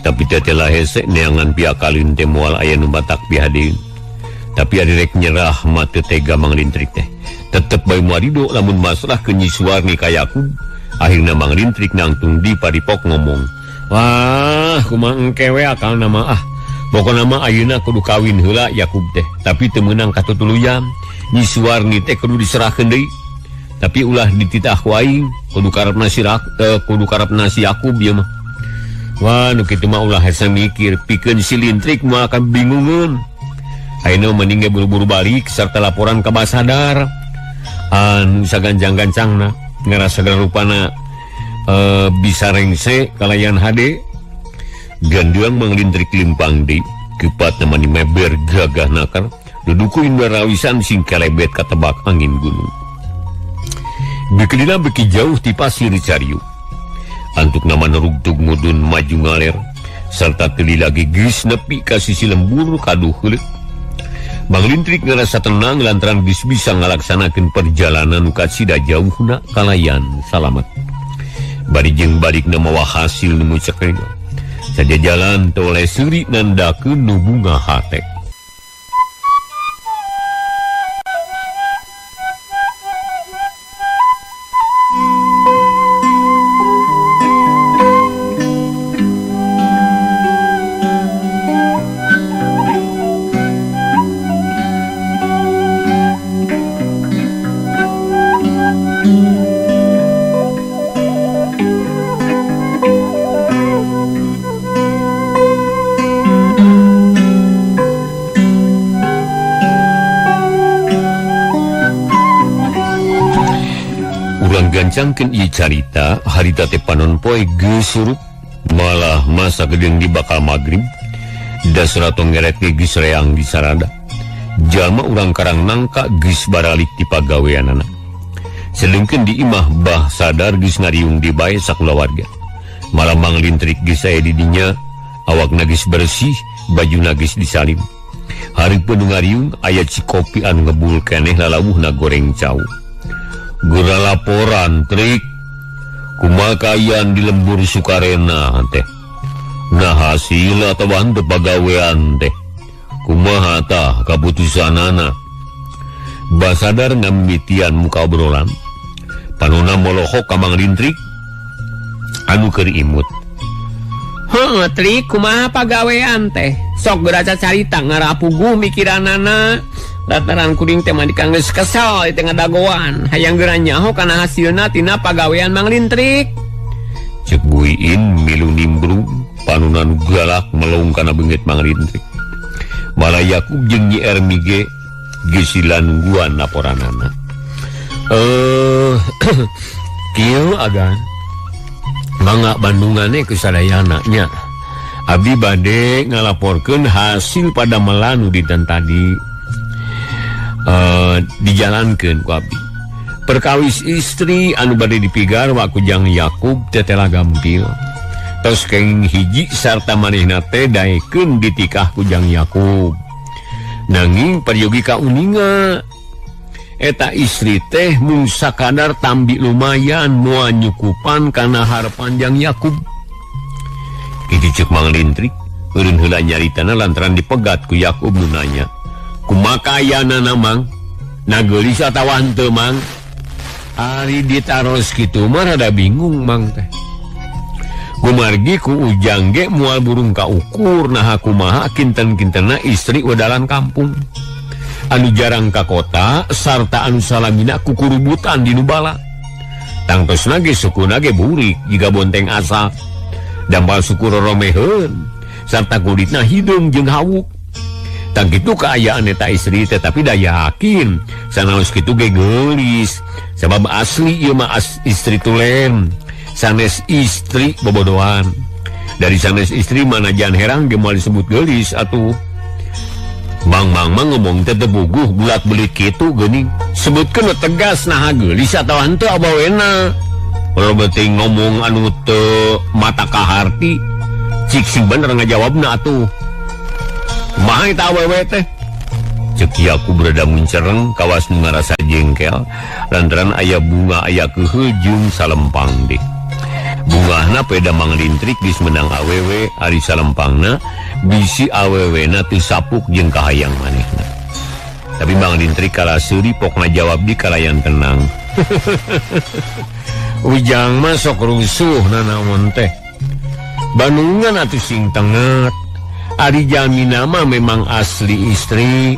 Tapi teteh hese neangan piakalin teh moal aya nu batak pihadeun. Tapi ari rek nyerah mah teu tega Mang Lintrik teh. Tetep bae moal rido lamun masrah ke Nyi Suwarni ka Yakub. Akhirna Mang Lintrik nangtung di paripok ngomong, "Wah, kumaha engke we akalna mah ah. Pokona mah ayeuna kudu kawin heula Yakub teh, tapi teu meunang katutuluyan. Nyi Suwarni teh kudu diserahkeun deui. Tapi ulah dititah ku aing, kudu karepna sirak, kudu karepna si Yakub ieu mah." Wah, nu kitu mah ulah hese mikir, pikeun si Lintrik mah akan bingungeun. Ayeuna mending ge buru-buru balik serta laporan ka Basadar. Anu saganjang-gancangna ngarasa rupana bisa rengse kalayan hade. Ganduang Mang Lintrik limpang deui, kepat namani meber gagah nakar, dudukuin barawisan sing kelebet katebak angin gunung. Bekelina beki jauh ti pasir cariu. Antuk nama nerugtug mudun maju ngaler, serta teli lagi geus nepi ka sisi lembur kaduh heuleut. Mang Lintrik ngerasa tenang lantaran geus bisa ngalaksanakeun perjalanan nu kacida jauhna kalayan salamet. Bari jeung balikna mawa hasil nu cekel. Saja jalan toleh seuri nandakeun nu bunga hate. Gancangkeun ieu carita harita teh panon poe geus surup malah masa gedeung di bakal magrib dasar tong ngeret ge geus reang di sarada jalma urang Karang Nangka geus baralik ti pagaweanana sedengkeun di imah bah sadar geus ngariung di bae sakulawarga malah Mang Lintrik geus aya di dinya awakna geus bersih bajuna geus disalim hareupeun ngariung aya cikopi anu ngebul keneh lalawuhna goreng cau. Gura laporan trik kumakayan di lembur Sukarena teh nah hasil atau henteu pagawean teh kumaha tah kaputusanana basadar ngamimitian muka obrolan panona molohok ka Mang Lintrik anu keur imut. Heuh trik kumaha pagawean teh sok geura carita ngarapuguh mikiranana lataran kuring teh mah geus kesel di tengah dagoan hayang geura nyaho kana hasilna tina pagawean Mang Lintrik. Cek Buiin milu nimbrung panunan galak melung kana beungeut Mang Lintrik. Malah Yakub jeung Nyi Ermi ge geus nungguan laporanana. Kieu agan mangga bandungane ku sadayana nya. Abdi bade ngalaporkeun hasil pada melanu dinten tadi. Dijalankeun ku abdi. Perkawis istri anu bade dipigarwa ku Jang Yakub tetela gampil. Tos kenging hiji sarta manehna teh daekeun ditikah ku Jang Yakub. Nanging peryogi kauninga eta istri teh mung sakadar tambi lumayan moal nyukupan kana harapan Jang Yakub. Kitu ceuk Mang Lintrik eureun heula nyaritana lantaran dipegat ku Yakub nu nanya. Kumakayanana Mang na geulis atawa henteu Mang? Ari ditaros kitu mah rada bingung Mang teh. Gumargi ku Ujang ge moal burung kaukur naha kumaha kinten-kintenna istri wedalan kampung anu jarang ka kota sarta anu salamina kukurubutan di nu bala. Tangtosna ge sukuna ge burik jiga bonteng asak dampal suku roromeheun sarta kulitna hideung jeung hawuk. Tang kitu kaayaan eta istri teh tapi da yakin sanaos kitu ge geulis sabab asli ieu mah istri tulen sanes istri bobodohan. Dari sanes istri mana jan herang ge moal disebut geulis atuh. Mang mang mang ngomong teh teu buguh bulat belit kitu geuning sebutkeun tegas naha geulis atawa henteu abawena. Kalau beuting ngomong anu teu mata kaharti cik sing bener ngajawabna atuh. Kumaha eta awewe teh? Ceuk Yakub rada muncereng kawas nu ngarasa jengkel lantaran aya bunga aya keuheul jeung salempang deh. Bungahna peda Mang Lintrik geus menang awewe ari salempangna bisi awewena teu sapuk jeung kahayang manehna. Tapi Mang Lintrik kalah seuri pokna jawab di kalayan tenang. Ujang mah sok rusuh nanaon teh. Bandungan atuh sing tenget. Ari jalmina mah memang asli istri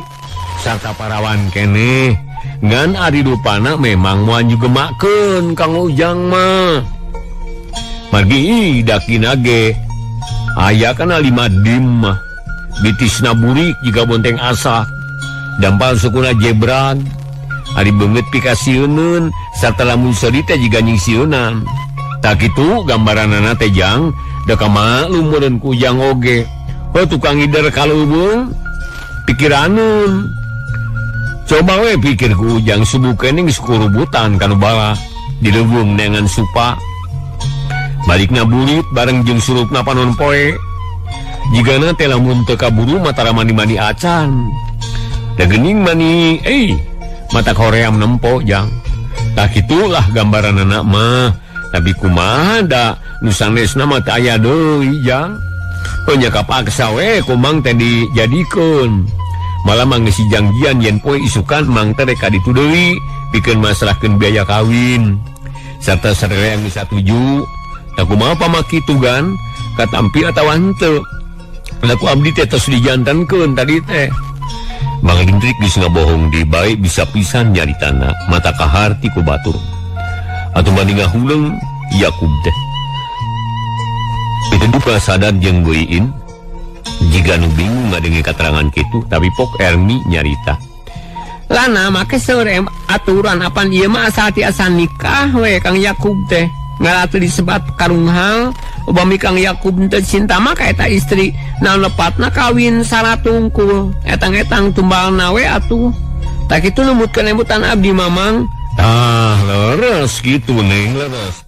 sarta parawan keneh. Ngan ari rupana memang moal jugemakeun Kang Ujang mah. Margi dakina ge aya kana 5 dim mah. Bitisna burik jiga bonteng asak. Dampal sukuna jebrag. Ari beungeut pikasieuneun sarta lamun seuri teh jiga nyingsieunan. Tak kitu gambaranana teh Jang, da kamaklum meureun ku Ujang oge. Oh tukang ngider kaleuweung pikiranun. Coba we pikir ku Ujang subuh keneh geus kurubutan kanu bala di leuweung neangan supa. Balikna burit bareng jeung surupna panon poe. Jigana teh lamun teu kaburu mah tara mandi-mandi acan. Da geuning mani mata Korea menempo jang. Tah kitulah gambaran anak mah. Tapi kumaha da nu sanesna mah teu aya deui jang. Nya kapaksa we ku Mang teh dijadikeun. Malah mang geus janjian yen poe isukan Mang teh rek ka ditu deui pikeun masrahkeun biaya kawin. Sarta sarere geus satuju. Tah kumaha pamaki tugan katampi atawa henteu. Lah ku abdi teh tos dijantankeun tadi teh. Mang Lintrik geus ngabohong di bae bisa pisan nyaritana mata kaharti ku batur. Atuh mani ngahuleng Yakub teh. Piteduka sadar jeung Goiin jiga nu bingung ngadenge katerangan kitu tapi pok Ermi nyarita. Lana make seueur aturan apan ieu mah asa tiasa nikah we Kang Yakub teh. Ngaratu disebat karunghal upami Kang Yakub teu cinta mah ka eta istri naon lepatna kawin saratungkul etang-etang tumbalna we atuh. Tah kitu numutkeun emutan abdi Mamang. Tah leres kitu Neng leres.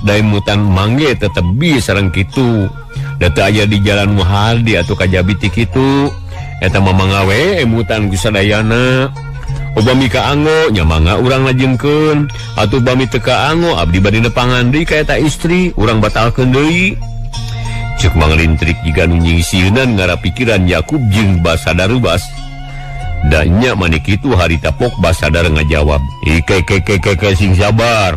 Da emutan mangge tetep bi sareng kitu. Da teu aya di jalan Muhardi atuh kajabi ti kitu. Eta mamang we emutan ku sadayana. Upami kaanggo nya mangga urang lajengkeun atuh upami teu kaanggo abdi bade nepangan deui ka eta istri urang batalkeun deui. Ceuk Mang Lintrik jiga nu nyingsieunan ngarapikiran Yakub jeung Basadar Rubas. Da nya mani kitu harita pok Basadar ngajawab, "Ike ke ke ke ke sing sabar.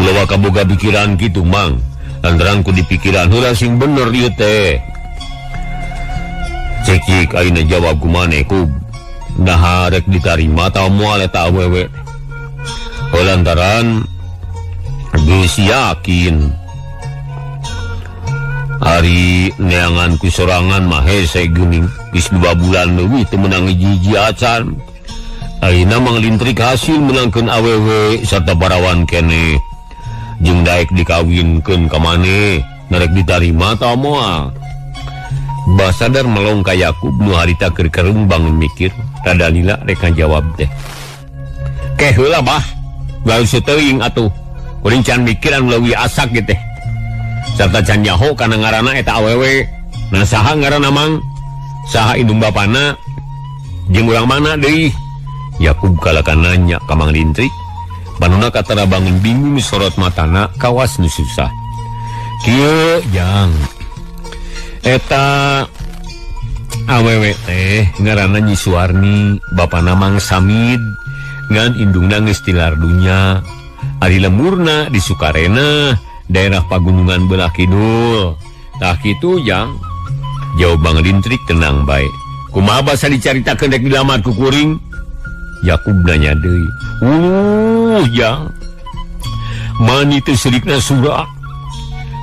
Ulah kaboga pikiran kitu Mang. Lantaran ku dipikiran heula sing bener ieu teh." Cekik ayeuna jawab ku maneh Kub. Nah rek ditarima atau moal eta awewe. Lantaran geus yakin ari neangan ku sorangan mah hese geuning geus 2 bulan leuwih teu meunang hiji-hiji acan. Ayeuna Mang Lintrik hasil meunangkeun awewe sarta parawan keneh. Jeung daek dikawinkeun ka maneh, narek ditarima atawa moal. Basadar melong ka Yakub nu harita keur kerung bangun mikir, rada lila rek ngajawab teh. Keh heula bah, gawe teuing atuh. Kuring can mikir anu leuwih asak ge teh. Sarta can nyaho kana ngaranna eta awewe. Nah saha ngaranna Mang? Saha indung bapana? Jeung urang mana deui? Yakub kalakan nanya ka Mang Lintrik. Panona katara bangun bingung sorot matana kawas nu susah. Kieu jang. Eta awewe teh ngaranna Nyi Suwarni, bapana Mang Samid, ngan indungna geus tilar dunya. Ari lemurna di Sukarena, daerah pagunungan belah kidul. Tah kitu jang. Jawab Mang Lintrik tenang bae. Kumaha basa dicaritakeun rek dilamar ku kuring? Yakub nanya deui. Jang. Mani teh serikna surak.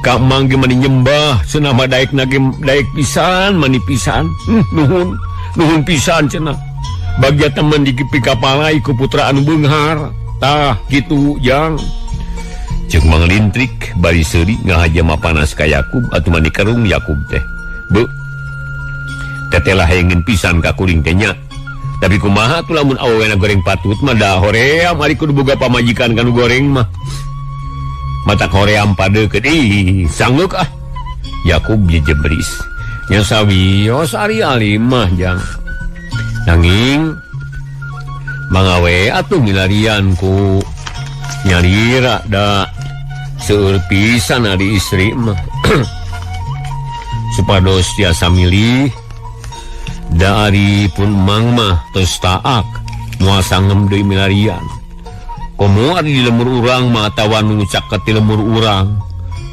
Ka Mang ge mani nyembah cenah mah daek na ge daek pisan mani pisan. Nuhun, nuhun pisan cenah. Bagia temen dipikapalai ku putra anu beunghar. Tah kitu jang. Ceuk Mang Lintrik bari seuri ngahaja mapanas ka Yakub atuh mani kerung Yakub teh. Beuh. Tetelah hayangin pisan ka kuring teh nya. Tapi kumaha atuh lamun awewena goreng patut mah da hoream ari kudu boga pamajikan kanu goreng mah. Mata hoream padeukeut ih sanggeuk ah. Yakub jejebris. Nya sawios ari alim mah jang. Nanging mangawe atuh milarian ku nyalira da seueur pisan ari istri mah. Supados tiasa milih da ari pun Mang mah tos taak moal sangem deui milarian. Komo ari di lemur urang mah atawa nu caket di lemur urang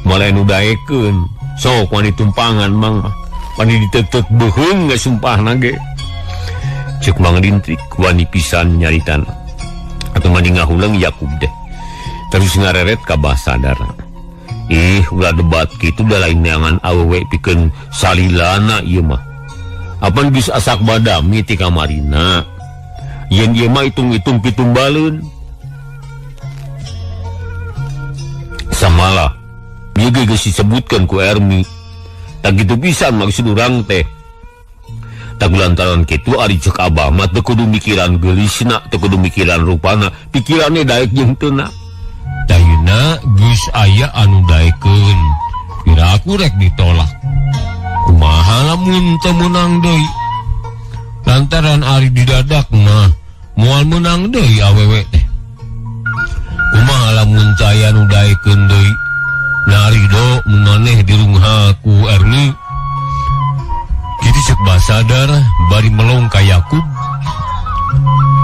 moal anu daekeun sok wani tumpangan Mang mah wani ditetek beuheung geus sumpahna ge. Ceuk Mang Lintrik wani pisan nyaritana atuh mani ngahuleng Yakub teh terus ngareret ka Basadar. Ih ulah debat kitu da lain neangan awewe pikeun salilana ieu mah. Apan geus asak badami ti kamarina. Yen ieu mah hitung-hitung pitumbaleun. Samalah ieu ge geus disebutkeun ku Ermi. Tak kitu pisan maksud urang teh. Tak lantaran kitu ari ceuk Abah mah teu kudu mikiran geulisna, teu kudu mikiran rupana, pikirannya daek jeung teu na. Dayuna geus aya anu daekeun. Pira aku rek ditolak. Kumaha lamun teu meunang deui? Lantaran ari didadak mah moal meunang deui awewe teh. Kumaha lamun teu aya nu daekeun deui? Nah Ridho mun maneh dirungha ku Erni. Kitu cek Basadar bari melong ka Yakub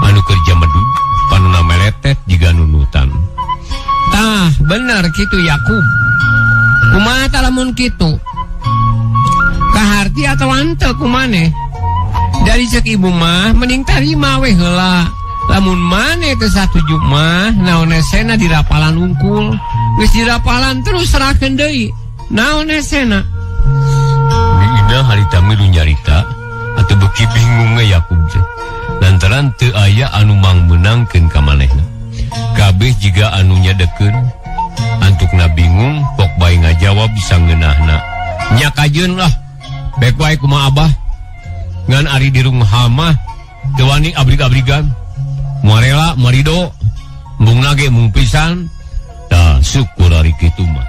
anu kerja medug panona meletet jiga nunutan. Tah bener kitu Yakub. Kumaha tah lamun kitu? Kaharti atau henteu ku maneh? Dari cek ibu mah mending tarima we heula. Lamun maneh teu satuju mah naon esena dirapalan unggul. Geus dirapalan terus serahkeun deui. Naon esena? Ina harita milu nyarita atau beuki bingung we Yakub teh. Lantaran teu aya anu mangmeunangkeun ka manehna. Kabeh jiga anu nyadekeun. Antukna bingung pok bae ngajawab sangeunahna. Nya kajeun lah. Bek wae kumaha abah. Ngan ari dirungha mah teu wani abrig-abrigan. Moal rela, moal rido. Embungna ge embung pisan. Tah syukur ari kitu mah.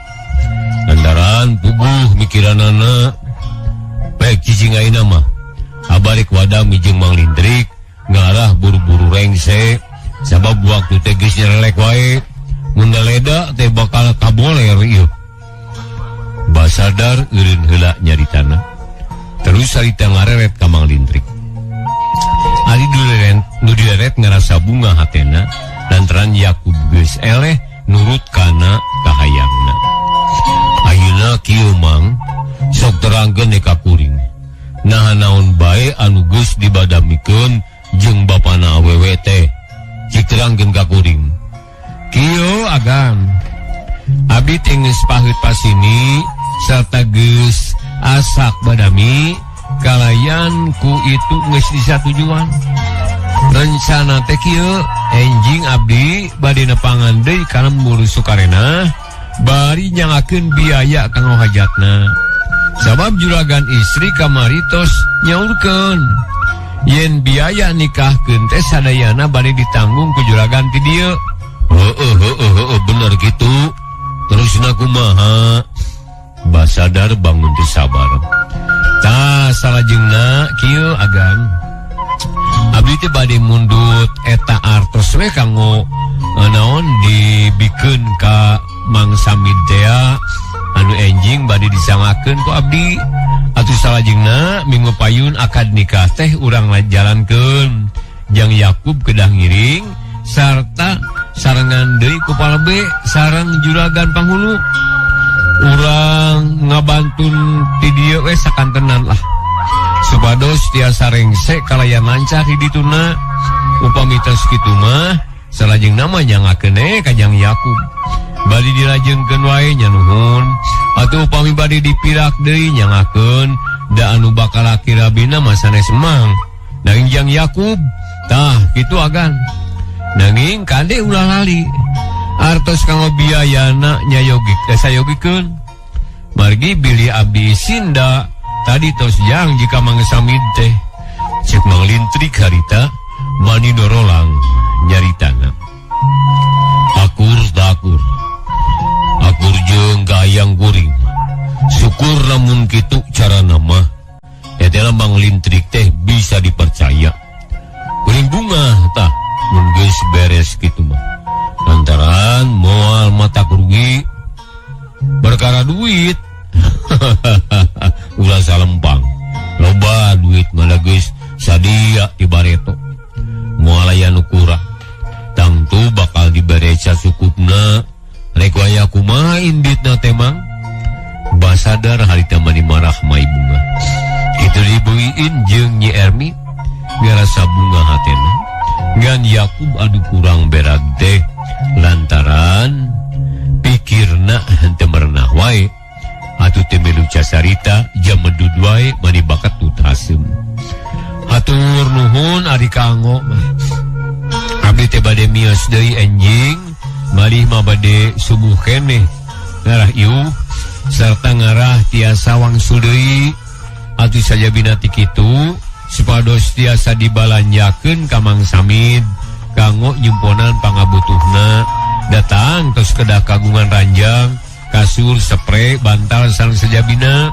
Lantaran puguh mikiranana baik cicing ayeuna mah. Abarek wadam jeung Mang Lintrik ngarah buru-buru rengse sabab waktu teh geus nyelelek wae. Mun leda teh bakal kaboler ieu. Basadar eureun heula nyaritana. Terus harita ngareret ka Mang Lintrik. Ari nu dileret ngarasa bunga hatena lantaran Yakub geus eleh nurut kana kahayangna. Ayeuna kieu Mang, sok terangkeun ka kuring. Naha naon bae anu geus dibadamikeun jeung bapana awewe teh. Cik terangkeun ka kuring. Kieu agan. Abi teh geus paheut pasini sarta geus asak badami kalayan ku itu geus disatujuan. Rencana teh kieu, enjing abdi bade nepangan deui ka lembur Sukarena bari nyangakeun biaya kanggo hajatna. Sabab juragan istri kamari tos nyaurkeun yen biaya nikahkeun teh sadayana bade ditanggung ku juragan ti dieu. Heeh heeh heeh bener kitu. Terusna kumaha? Basadar bangun teu sabar. Tah salajengna kieu agan. Abdi teh bade mundut eta artos we kanggo naon dibikeun ka Mang Samid tea anu enjing bade disangakeun ku abdi. Atuh salajengna minggu payun akad nikah teh urang jalankeun. Jang Yakub kedah ngiring sarta sarengan deui ku palebe sareng juragan panghulu. Urang ngabantun ti dieu we sakantenan lah. Supados tiasa rengse kalayan lancar di dituna. Upami tos kitu mah salajengna mah nyangakeun we ka Jang Yakub. Bari dilajengkeun wae nya nuhun. Atuh upami bade dipirak deui nyangakeun da anu bakal laki rabina mah sanes emang. Nanging Jang Yakub tah kitu agan. Nanging kade ulah lali. Artos kanggo biayana nyayogik sayogikeun. Margi bilih abdi sinda tadi tos jang jika Mang Samid teh. Cek Mang Lintrik harita mani dorolang nyaritana. Akur takur. Akur jeung gayang kuring. Syukur lamun kitu carana mah. Eta Mang Lintrik teh bisa dipercaya. Kuring bunga tah mun geus beres kitu mah. Lantaran moal mata rugi perkara duit. Ulah salempang. Loba duit mah geus sadia di bareto. Moal aya nu kurang. Tangtu bakal dibere sacukupna. Rek waya kumaha inditna teh Mang? Basadar harita mani marah mai bunga. Kitu dibeuiin jeung Nyi Ermi ngarasa bunga hatena. Ngan Yakub anu kurang berag teh lantaran pikirna henteu merenah wae. Atuh teu milu casarita jam medud wae mani bakat tut haseum. Hatur nuhun ari kanggo mah. Abdi teh bade mios deui enjing, malih mah bade subuh keneh. Ngarah ieu sarta ngarah tiasa wangsul deui. Atuh sajabina ti kitu supados tiasa dibalanjakeun ka Mang Samid kanggo nyumponan pangabutuhna. Datang tos kedah kagungan ranjang, kasur, sepre, bantal sareng sajabina.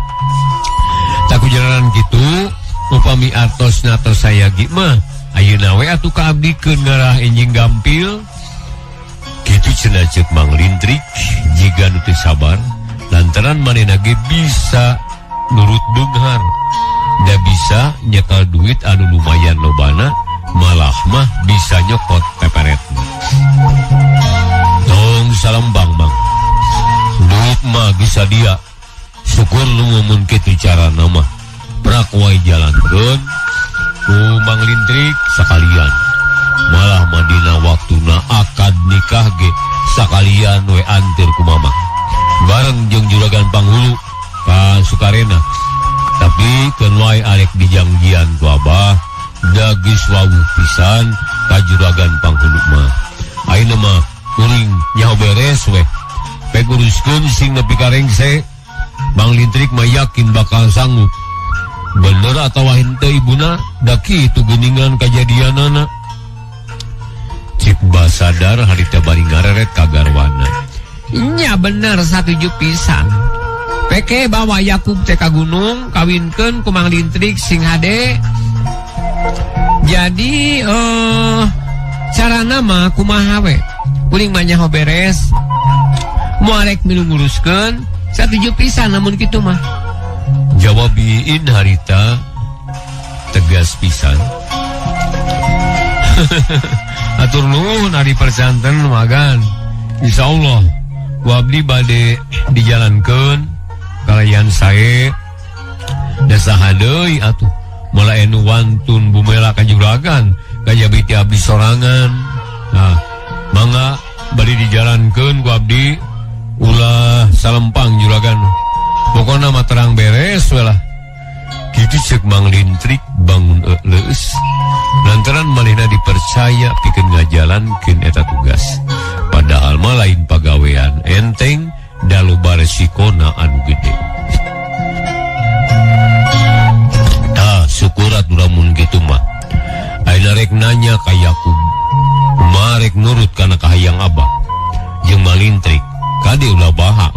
Takujaranan kitu upami Upami artosna tos sayagi mah ayeuna we atuh ka abdi keun ngarah enjing gampil. Kitu cenah ceuk Mang Lintrik jiga nu teu sabar lantaran manehna ge bisa nurut beunghar. Da bisa nyekal duit anu lumayan lobana malah mah bisa nyokot peperetna. Tong salembang Mang. Duit mah geus sadia. Syukur lu mun kitu carana mah. Prak wae jalankeun ku Mang Lintrik sakalian. Malah mah dina waktuna akad nikah ge sakalian we anteur ku mamah. Bareng jeung juragan panghulu ka Sukarena. Tapi keun wae arek dijangjian ku abah da geus wawuh pisan ka juragan panghulu mah. Ayeuna mah kuring nyaho beres we. Pek uruskeun sing nepi ka rengse. Mang Lintrik mah yakin bakal sanggup. Bener atawa henteu ibuna da kitu geuningan kajadianana. Cik Basadar harita bari ngareret ka garwana. Nya bener satuju pisan. Peke bawa Yakub teh ka gunung kawinkeun ku Mang Lintrik sing hade. Jadi carana mah kumaha we? Kuring mah nyaho beres. Moal rek milu nguruskeun satuju pisan namun kitu mah. Jawab Iin harita tegas pisan. Atur nuhun ari persanten magan. Insyaallah ku abdi bade dijalankeun kalayan sae. Da saha deui atuh moal anu wantun bumela ka juragan kajabi ti abdi sorangan. Nah, mangga bade dijalankeun ku abdi ulah salempang juragan. Pokona mah terang beres we lah. Kitu ceuk Mang Lintrik bangun leueus. Lantaran manehna dipercaya pikeun ngajalankeun eta tugas. Padahal mah lain pagawean enteng da loba resikona anu gede. Tah syukur atuh lamun kitu mah. Ayeuna rek nanya ka Yakub. Kumaha rek nurut kana kahayang abah. Jeung Mang Lintrik kade ulah baha.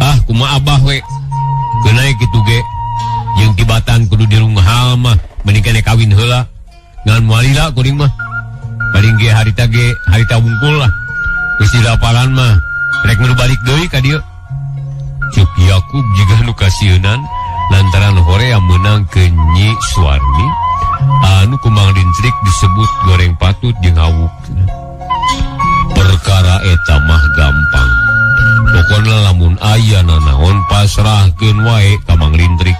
Ah kumaha abah we. Keunai kitu ge. Jeung tibatan kudu dirunghal mah mending kene kawin heula. Ngan moal lila kuring mah. Paling ge harita ge harita wungkul lah. Geus dilapalan mah rek nu balik deui ka dieu. Ceuk Yakub jiga nu kasieunan lantaran horea meunang ke Nyi Suwarni anu ku Mang Lintrik disebut goreng patut jeung hawuk. Perkara eta mah gampang. Pokona lamun aya nanaon pasrahkeun wae ka Mang Lintrik.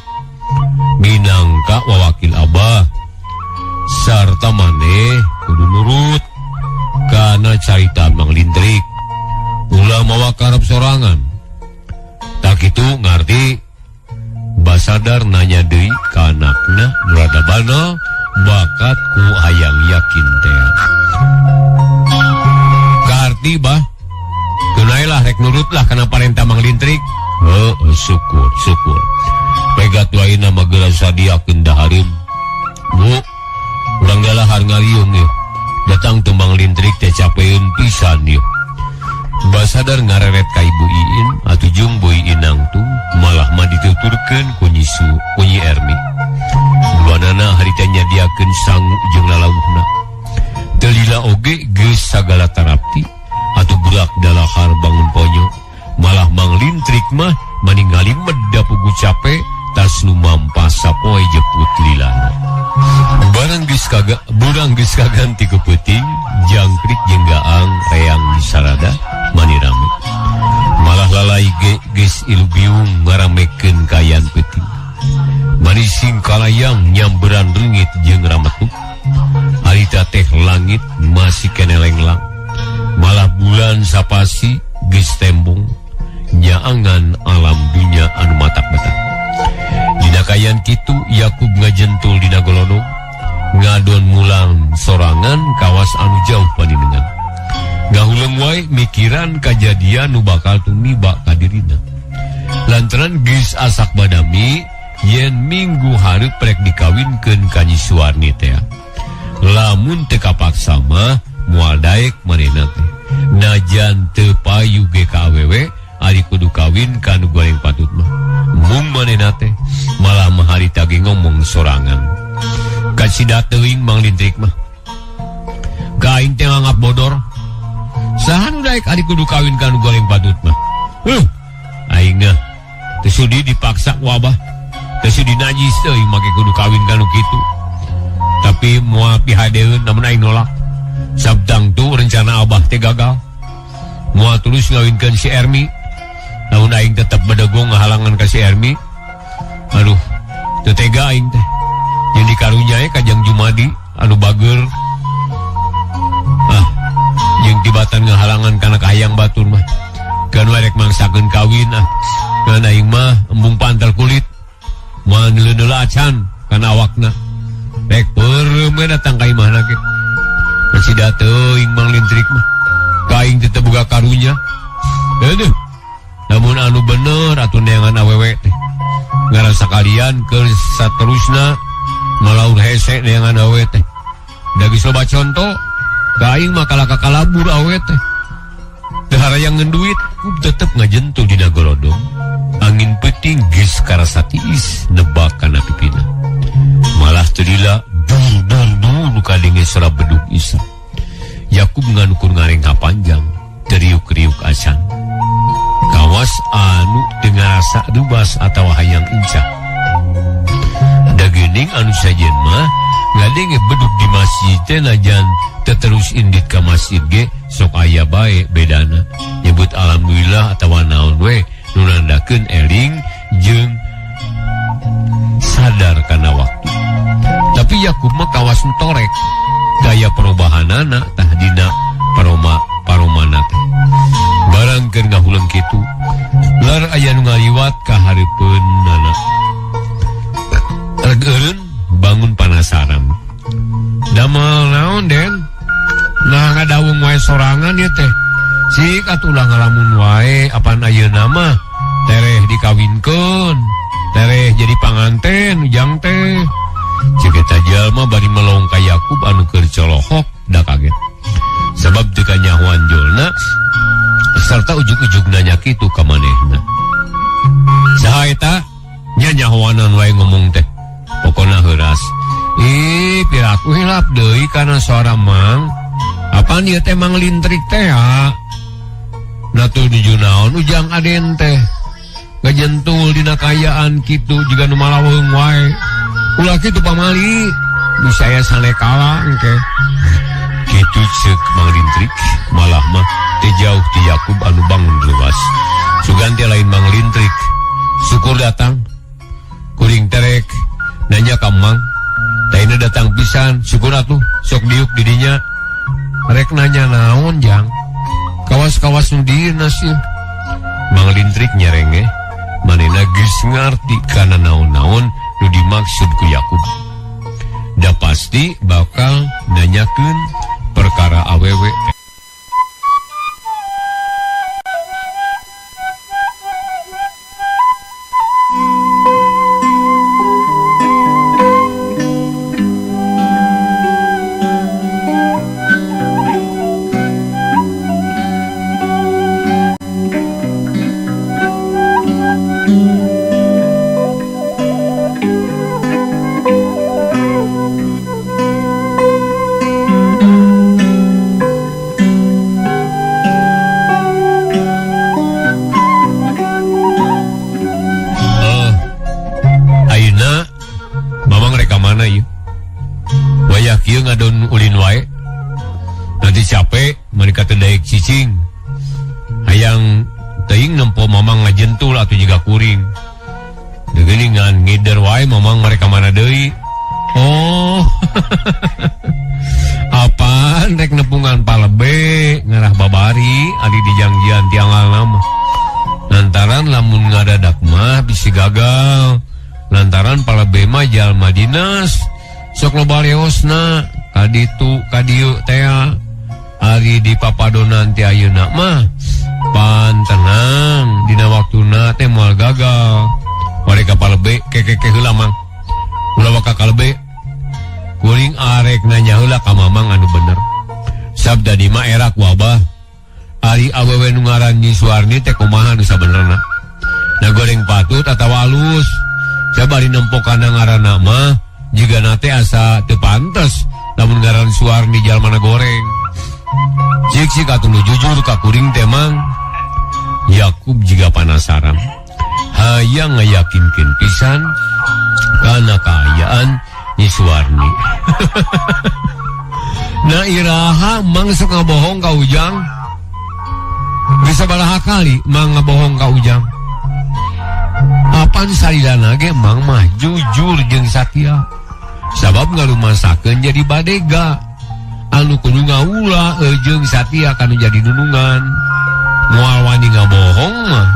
Minangka wawakil abah sarta maneh kudu nurut kana carita Mang Lintrik. Ulah mawa karep sorangan. Tak kitu ngarti. Basadar nanya deui ka anakna nu rada banal bakat ku hayang yakin teh. Kaarti bah. Keunai lah rek nurut lah kana parentah Mang Lintrik. Heuh, syukur, syukur. Pegat wae mah geura sadiakeun dahareun. Bu, urang galahar ngaliung yeuh. Datang teu Mang Lintrik teh capeun pisan yeuh. Basadar ngareret ka Ibu Iin atuh jeung Bu Iin nangtung malah mah dituturkeun ku Nyi Su, ku Nyi Ermi. Duanana harita nyadiakeun sangu jeung lalauhna. Teu lila oge geus sagala tarapti atuh budak dalahar bangun ponyo. Malah Mang Lintrik mah maningali medda pugu cape tas lumampa sapoe jeput lilana. Barang geus kaga, burang geus kaganti ku peuting, jangkrik jeung gaang reang disarada mani rame. Malah lalai ge geus ilubiung ngaramekeun kayan peuting. Mani sing kalayang nyamberan reungit jeung rametuk. Harita teh langit masih kene lenglang. Malah bulan sapasi geus tembong nyaangan alam dunya anu matak-matak. Dina kayan kitu Yakub ngajentul dina golodog ngadon mulang sorangan kawas anu jauh paninengan. Ngahuleng wae mikiran kajadian nu bakal tumiba ka dirina. Lantaran geus asak badami yen minggu hareup rek dikawinkeun ka Nyi Suwarni teh. Lamun teu kapaksa mah moal daek manehna teh. Najan teu payu ge ka awewe ari kudu kawin ka nu goreng patut mah. Mung manehna teh malah mah harita ge ngomong sorangan. Kacida teuing Mang Lintrik mah. Ka aing teh nganggap bodor. Saha nu daek ari kudu kawin ka nu goreng patut mah. Aing mah teu sudi dipaksa ku abah. Teu sudi najis teuing make kudu kawin ka nu kitu. Tapi moal pihadeun namun aing nolak. Sabdang tu rencana abah teh gagal. Moal tulus ngawinkeun si Ermi. Namun aing tetep bedegong ngahalangan ka si Ermi. Aduh, teu tega aing teh. Jeung dikarunya ka Jang Jumadi anu bager. Ah, jeung tibatan ngahalangan kana kahayang batur mah. Kan rek mangsakeun kawin ah. Ngan aing mah embung pantal kulit. Moal neuleun acan kana awakna. Rek peureum we datang ka imahna ge. Kacida teuing Mang Lintrik mah. Ka aing teh teu boga karunya. Aduh. Namun anu bener atuh neangan awewe teh. Ngarasa kalian keur saterusna ngalaur hese neangan awewe teh. Da geus loba conto, ka aing mah kalah kakalabur awewe teh. Teu harayangeun duit, tetep ngajentul dina gorodong. Angin peuting geus karasa tiis nebak kana pipina. Malah teu lila dur dur dur nu kadenge sora bedug isa. Yakub nganukur ngarengha panjang, teriuk-riuk acan. Kawas anu teu ngarasa rubas atawa hayang incah. Dagening anu sajen mah ngadenge bedug di masjid teh najan teu terus indit ka masjid ge sok aya bae bedana. Nyebut alhamdulillah atawa naon we nu nandakeun eling jeung sadar kana waktu. Tapi Yakub mah kawas torek gaya perubahanana tah dina paromana teh. Barang keur ngahuleng kitu, lar aya nu ngaliwat ka hareupeunana. Reg eureun bangun panasaran. Damel naon Den? Nah ngadawung wae sorangan ieu teh. Sik atuh ulah ngalamun wae apan ayeuna mah tereh dikawinkeun, tereh jadi panganten ujang teh. Ceuk eta jalma bari melong ka Yakub anu keur colohok da kaget. Sabab teu kanyahoan jolna sarta ujug-ujug nanya kitu ka manehna. Saha eta? Nya nyahoanan wae ngomong teh. Pokona heuras. Ih, piraku hilap deui kana suara Mang. Apaan ieu teh Mang Lintrik teh ya? Nah tuh nuju naon ujang aden teh. Ngajentul dina kaayaan kitu jiga nu malaweung wae. Ulah kitu pamali. Bisa aya sanekala engke. Kitu ceuk Mang Lintrik malah mah teu jauh ti Yakub anu bangun luas. Sugan teh lain Mang Lintrik. Syukur datang. Kuring terek nanya ka Mang. Taina datang pisan, syukur atuh sok diuk di dinya. Rek nanya naon jang? Kawas-kawas nu dinas ieu. Mang Lintrik nyerenge, manehna geus ngarti kana naon-naon nu dimaksud ku Yakub. Da pasti bakal nanyakeun perkara awewe. Cicing hayang teuing nempo mamang ngajentul atuh jiga kuring. Deugeningan ngider wae mamang mereka mana deui. Oh. Apaan rek nepungan palebe ngarah babari ari dijangjian tiangalna mah. Lantaran lamun ngadadak mah bisi gagal. Lantaran palebe mah jalma dinas sok loba leosna kaditu kadieu tea. Ari di papadonan ti ayeuna mah pan tenang dina waktuna teh moal gagal. Mereka palebe kekeke heula mang. Ulah waka kalebe. Kuring arek nanya heula ka mamang anu bener. Sabda di mah era ku abah. Ari awewe nu ngaran Nyi Suwarni teh kumaha nu sabenerna? Na goreng patut atawa alus. Sabari nempo kana ngaranna mah jigana teh asa teu pantes lamun ngaran Suwarni jalmana goreng. Cik cik atuh nu jujur ka kuring teh Mang. Yakub jiga panasaran. Hayang ngayakinkeun pisan kana kaayaan Nyi Suwarni. Nah iraha Mang sok ngabohong ka Ujang. Bisa baraha kali Mang ngabohong ka Ujang. Apan salilana ge Mang mah jujur jeung satia. Sabab ngarumasakeun jadi badega. Anu kudu ngaula jeung satia kanu jadi nunungan. Moal wani ngabohong mah.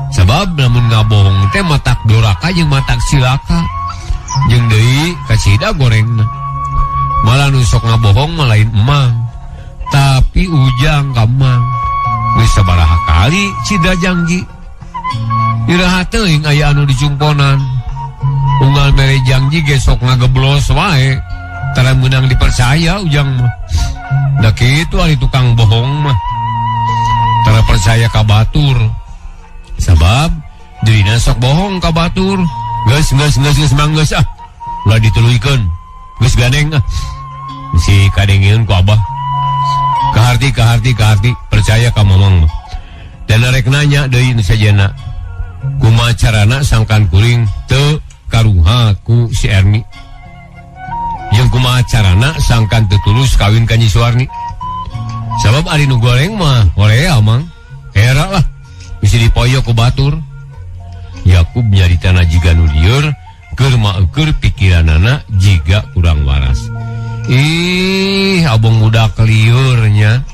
Sabab lamun ngabohong teh matak doraka jeung matak silaka. Jeung deui kacida gorengna. Malah nu sok ngabohong mah lain emang, tapi Ujang ka Mang. Geus sabaraha kali cida janji. Iraha teuing aya anu dicumponan. Unggal mere janji ge sok ngageblos wae. Tara meunang dipercaya Ujang mah. Da kitu ari tukang bohong mah. Tara percaya ka batur. Sabab dirina sok bohong ka batur. Geus geus geus geus mang geus ah. Ulah dituluykeun. Geus gandeng ah. Si kadengeun ku abah. Kaharti kaharti kaharti percaya ka mamang mah. Dan rek nanya deui nu sejenna. Kumaha carana sangkan kuring teu karuha ku si Erni. Jeung kumaha carana sangkan teu tulus kawin ka Nyi Suwarni. Sabab ari nu goreng mah horea Mang. Era lah bisi dipoyok ku batur. Yakub nyaritana jiga nu lieur keur maeukeun pikiranana jiga kurang waras. Ih, abong muda keliurnya.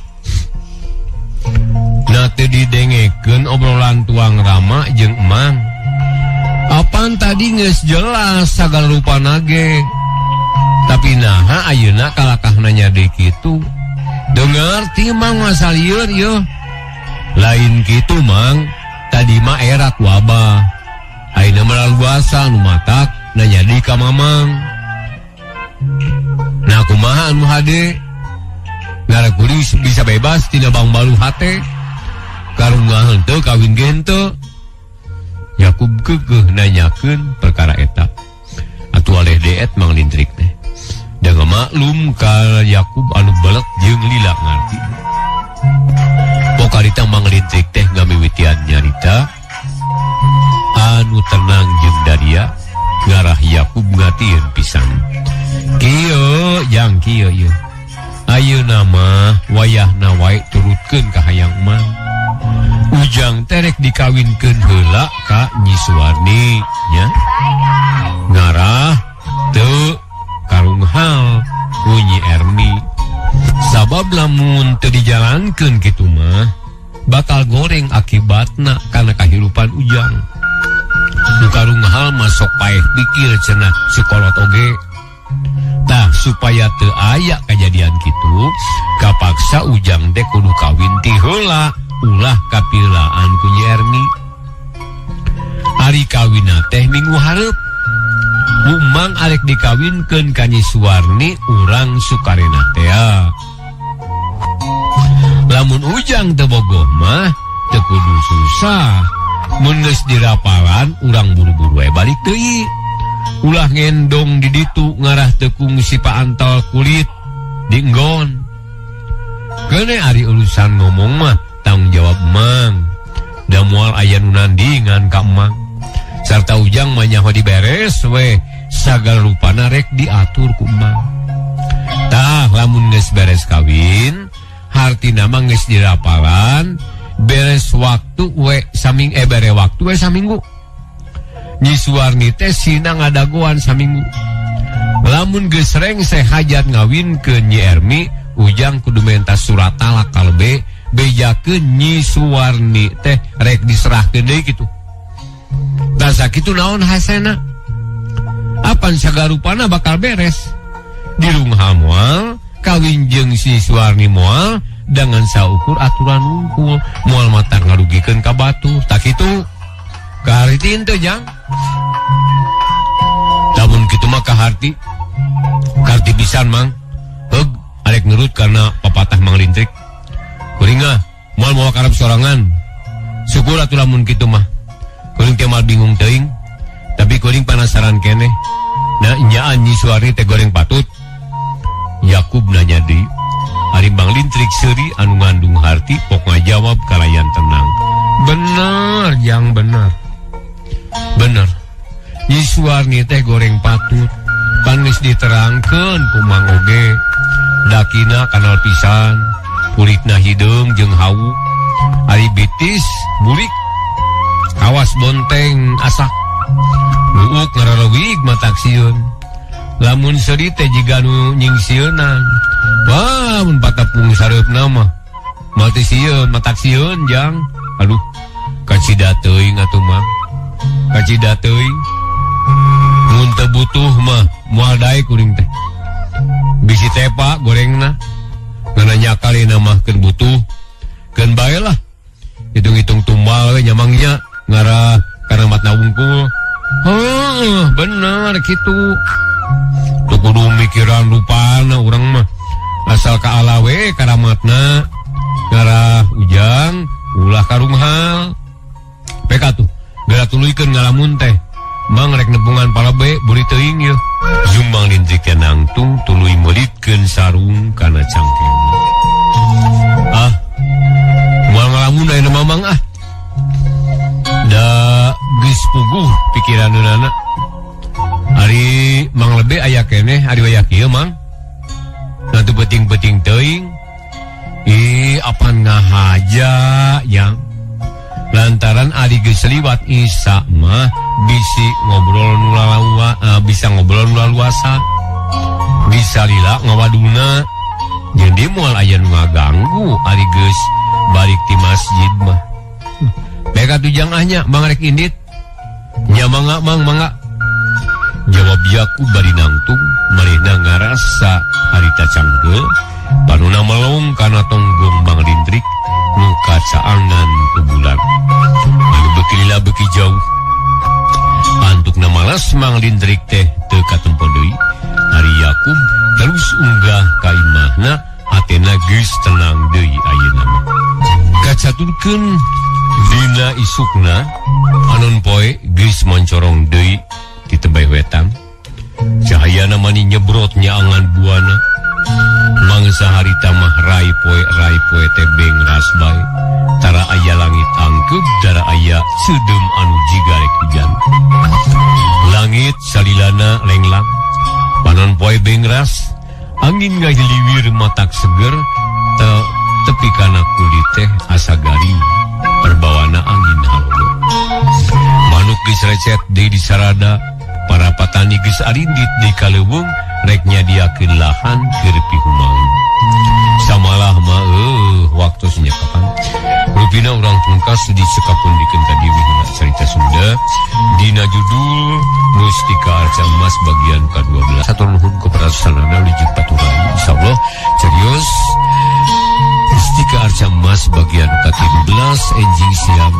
Nah teu didengekeun obrolan tuang Rama jeung Emang. Apan tadi geus jelas sagala rupana ge. Tapi naha ayeuna kalakah nanya deui kitu. Dengar ti Mang masa lieur yeuh. Lain kitu Mang, tadi mah era ku abah. Ayeuna mah laluasa nu matak nanya deui ka Mamang. Nah kumaha anu hade? Ngarah kuring bisa bebas tina bangbalu hate. Karungah henteu kawin ge henteu. Yakub keukeuh nanyakeun perkara eta. Atuh aleh deet Mang Lintrik teh. Da maklum ka Yakub anu belek jeung lila ngarti. Pokarita Mang Lintrik teh ngamimitian nyarita anu tenang jeung daria ngarah Yakub ngatieun pisan. Kieu jang kieu ieu. Ayeuna mah wayahna wae turutkeun ka hayang Mang. Ujang terek dikawinkeun heula ka Nyi Suwarni nya. Ngarah teu karunghal ku Nyi Erni. Sabab lamun teu dijalankeun kitu mah bakal goreng akibatna kana kahirupan Ujang. Nu karunghal mah sok paeh pikir cenah si kolot oge. Tah supaya teu aya kajadian kitu, kapaksa Ujang teh kudu kawin ti heula ulah kapilaan ku Nyi Erni. Ari kawinna teh minggu hareup. Umang arek dikawinkeun ka Nyi Suwarni urang Sukarena tea. Lamun Ujang teu bogoh mah teu kudu susah. Mun geus dirapalan urang buru-buru we balik deui. Ulah ngendong di ditu ngarah teu kungsi paantal kulit dienggon. Keune ari urusan ngomong mah tanggung jawab Mang. Da moal aya nu nandingan ka Mang. Sarta Ujang mah nyaho diberes we sagala rupana rek diatur ku Mang. Tah lamun geus beres kawin, hartina mah geus dirapalan, beres waktu we saming bere waktu we saminggu. Nyi Suwarni teh sina ngadagoan saminggu. Lamun geus rengse hajat ngawinkeun Nyi Ermi, Ujang kudu menta surat talak kalebe bejakeun Nyi Suwarni teh rek diserahkeun deui kitu. Tah sakitu naon hasena? Apan sagarupana bakal beres. Dirunghal moal, kawin jeung si Suwarni moal dengan saukur aturan wungkul, moal mata ngarugikeun ka batur. Tah kitu. Kaharti teu jang. Lamun kitu mah kaharti. Kaharti pisan Mang. Heug arek nurut karena papatah Mang Lintrik. Kuring ah moal mawa karep sorangan. Syukur atuh lamun kitu mah. Kuring teh moal bingung teuing. Tapi kuring penasaran keneh. Nah nyaan Nyi Suwarni teh goreng patut. Yakub nanya deui. Ari Mang Lintrik seuri anu ngandung harti pok ngajawab kalayan tenang. Bener, Jang, bener. Bener. Nyi Suwarni teh goreng patut. Pan geus diterangkeun ku Mang oge. Dakina kanal pisan, kulitna hideung jeung hawu. Ari bitis burik. Kawas bonteng asak. Luuk ngararewig matak sieun. Lamun seuri teh jiga nu nyingsieunan. Wah, mun patepung sareupna mah. Mati sieun, matak sieun, Jang. Aduh, kacida teuing atuh Mang. Kacida teuing. Mun teu butuh mah moal daek kuring teh. Bisi tepa gorengna. Ngananya kali mah keun butuh. Keun bae lah. Hitung-hitung tumbal we nyamangnya ngarah karamatna wungkul. Heuh, bener kitu. Tuh kudu mikiran rupana urang mah. Asal ka ala we karamatna. Ngarah ujang ulah karunghal. Peka tuh, geura tuluykeun ngalamun teh. Mang rek nepungan palebe buri teuing yeuh. Jumbang Lintrik teh nangtung tuluy meulitkeun sarung kana cangkeng. Ah, moal ngalamun ayeuna Mamang ah. Da geus puguh pikiranana. Ari Mang Lebe aya keneh ari wayah kieu Mang. Nah teu peuting-peuting teuing. Ih, apan ngahaja yang lantaran ari geus liwat Isa mah bisi ngobrol nu lalawa, bisa ngobrol nu laluasa. Bisa lila ngawaduna. Jeung di moal aya nu ngaganggu ari geus balik ti masjid mah. Beka tujang ahnya Mang rek indit. Nya mangga Mang mangga. Jawab Yakub bari nangtung manehna ngarasa harita cangkeul panuna melong kana tonggong Mang Lintrik nu kacaangan ku bulan. Anu beuki lila beuki jauh. Antukna malas Mang Lintrik teh teu katempo deui. Ari Yakub terus unggah ka imahna hatena geus tenang deui ayeuna mah. Kacaturkeun dina isukna anon poe geus moncorong deui di tebeh wetan. Cahayana mani nyebrot nyaangan buana. Mangsa harita mah rai poe teh bengras bae. Tara aya langit angkeup, dara aya ceudeum anu jiga rek hujan. Langit salilana lenglang. Panon poe bengras, angin ngahiliwir matak seger, tepi kana kulit teh asa garing. Perbawana angin halodo. Manuk geus recet deui di sarada, para patani geus arindit di kaleuweung rek nyadiakeun lahan keur pihumaeun. Samalah mah waktu kapan. Rupina urang pungkas di cekapun dikeun ka deui carita Sunda dina judul Mustika Arca Emas bagian ke-12. Hatur nuhun kepada wilujeng paturai. Insyaallah serius Mustika Arca Emas bagian ke-13 enjing siang.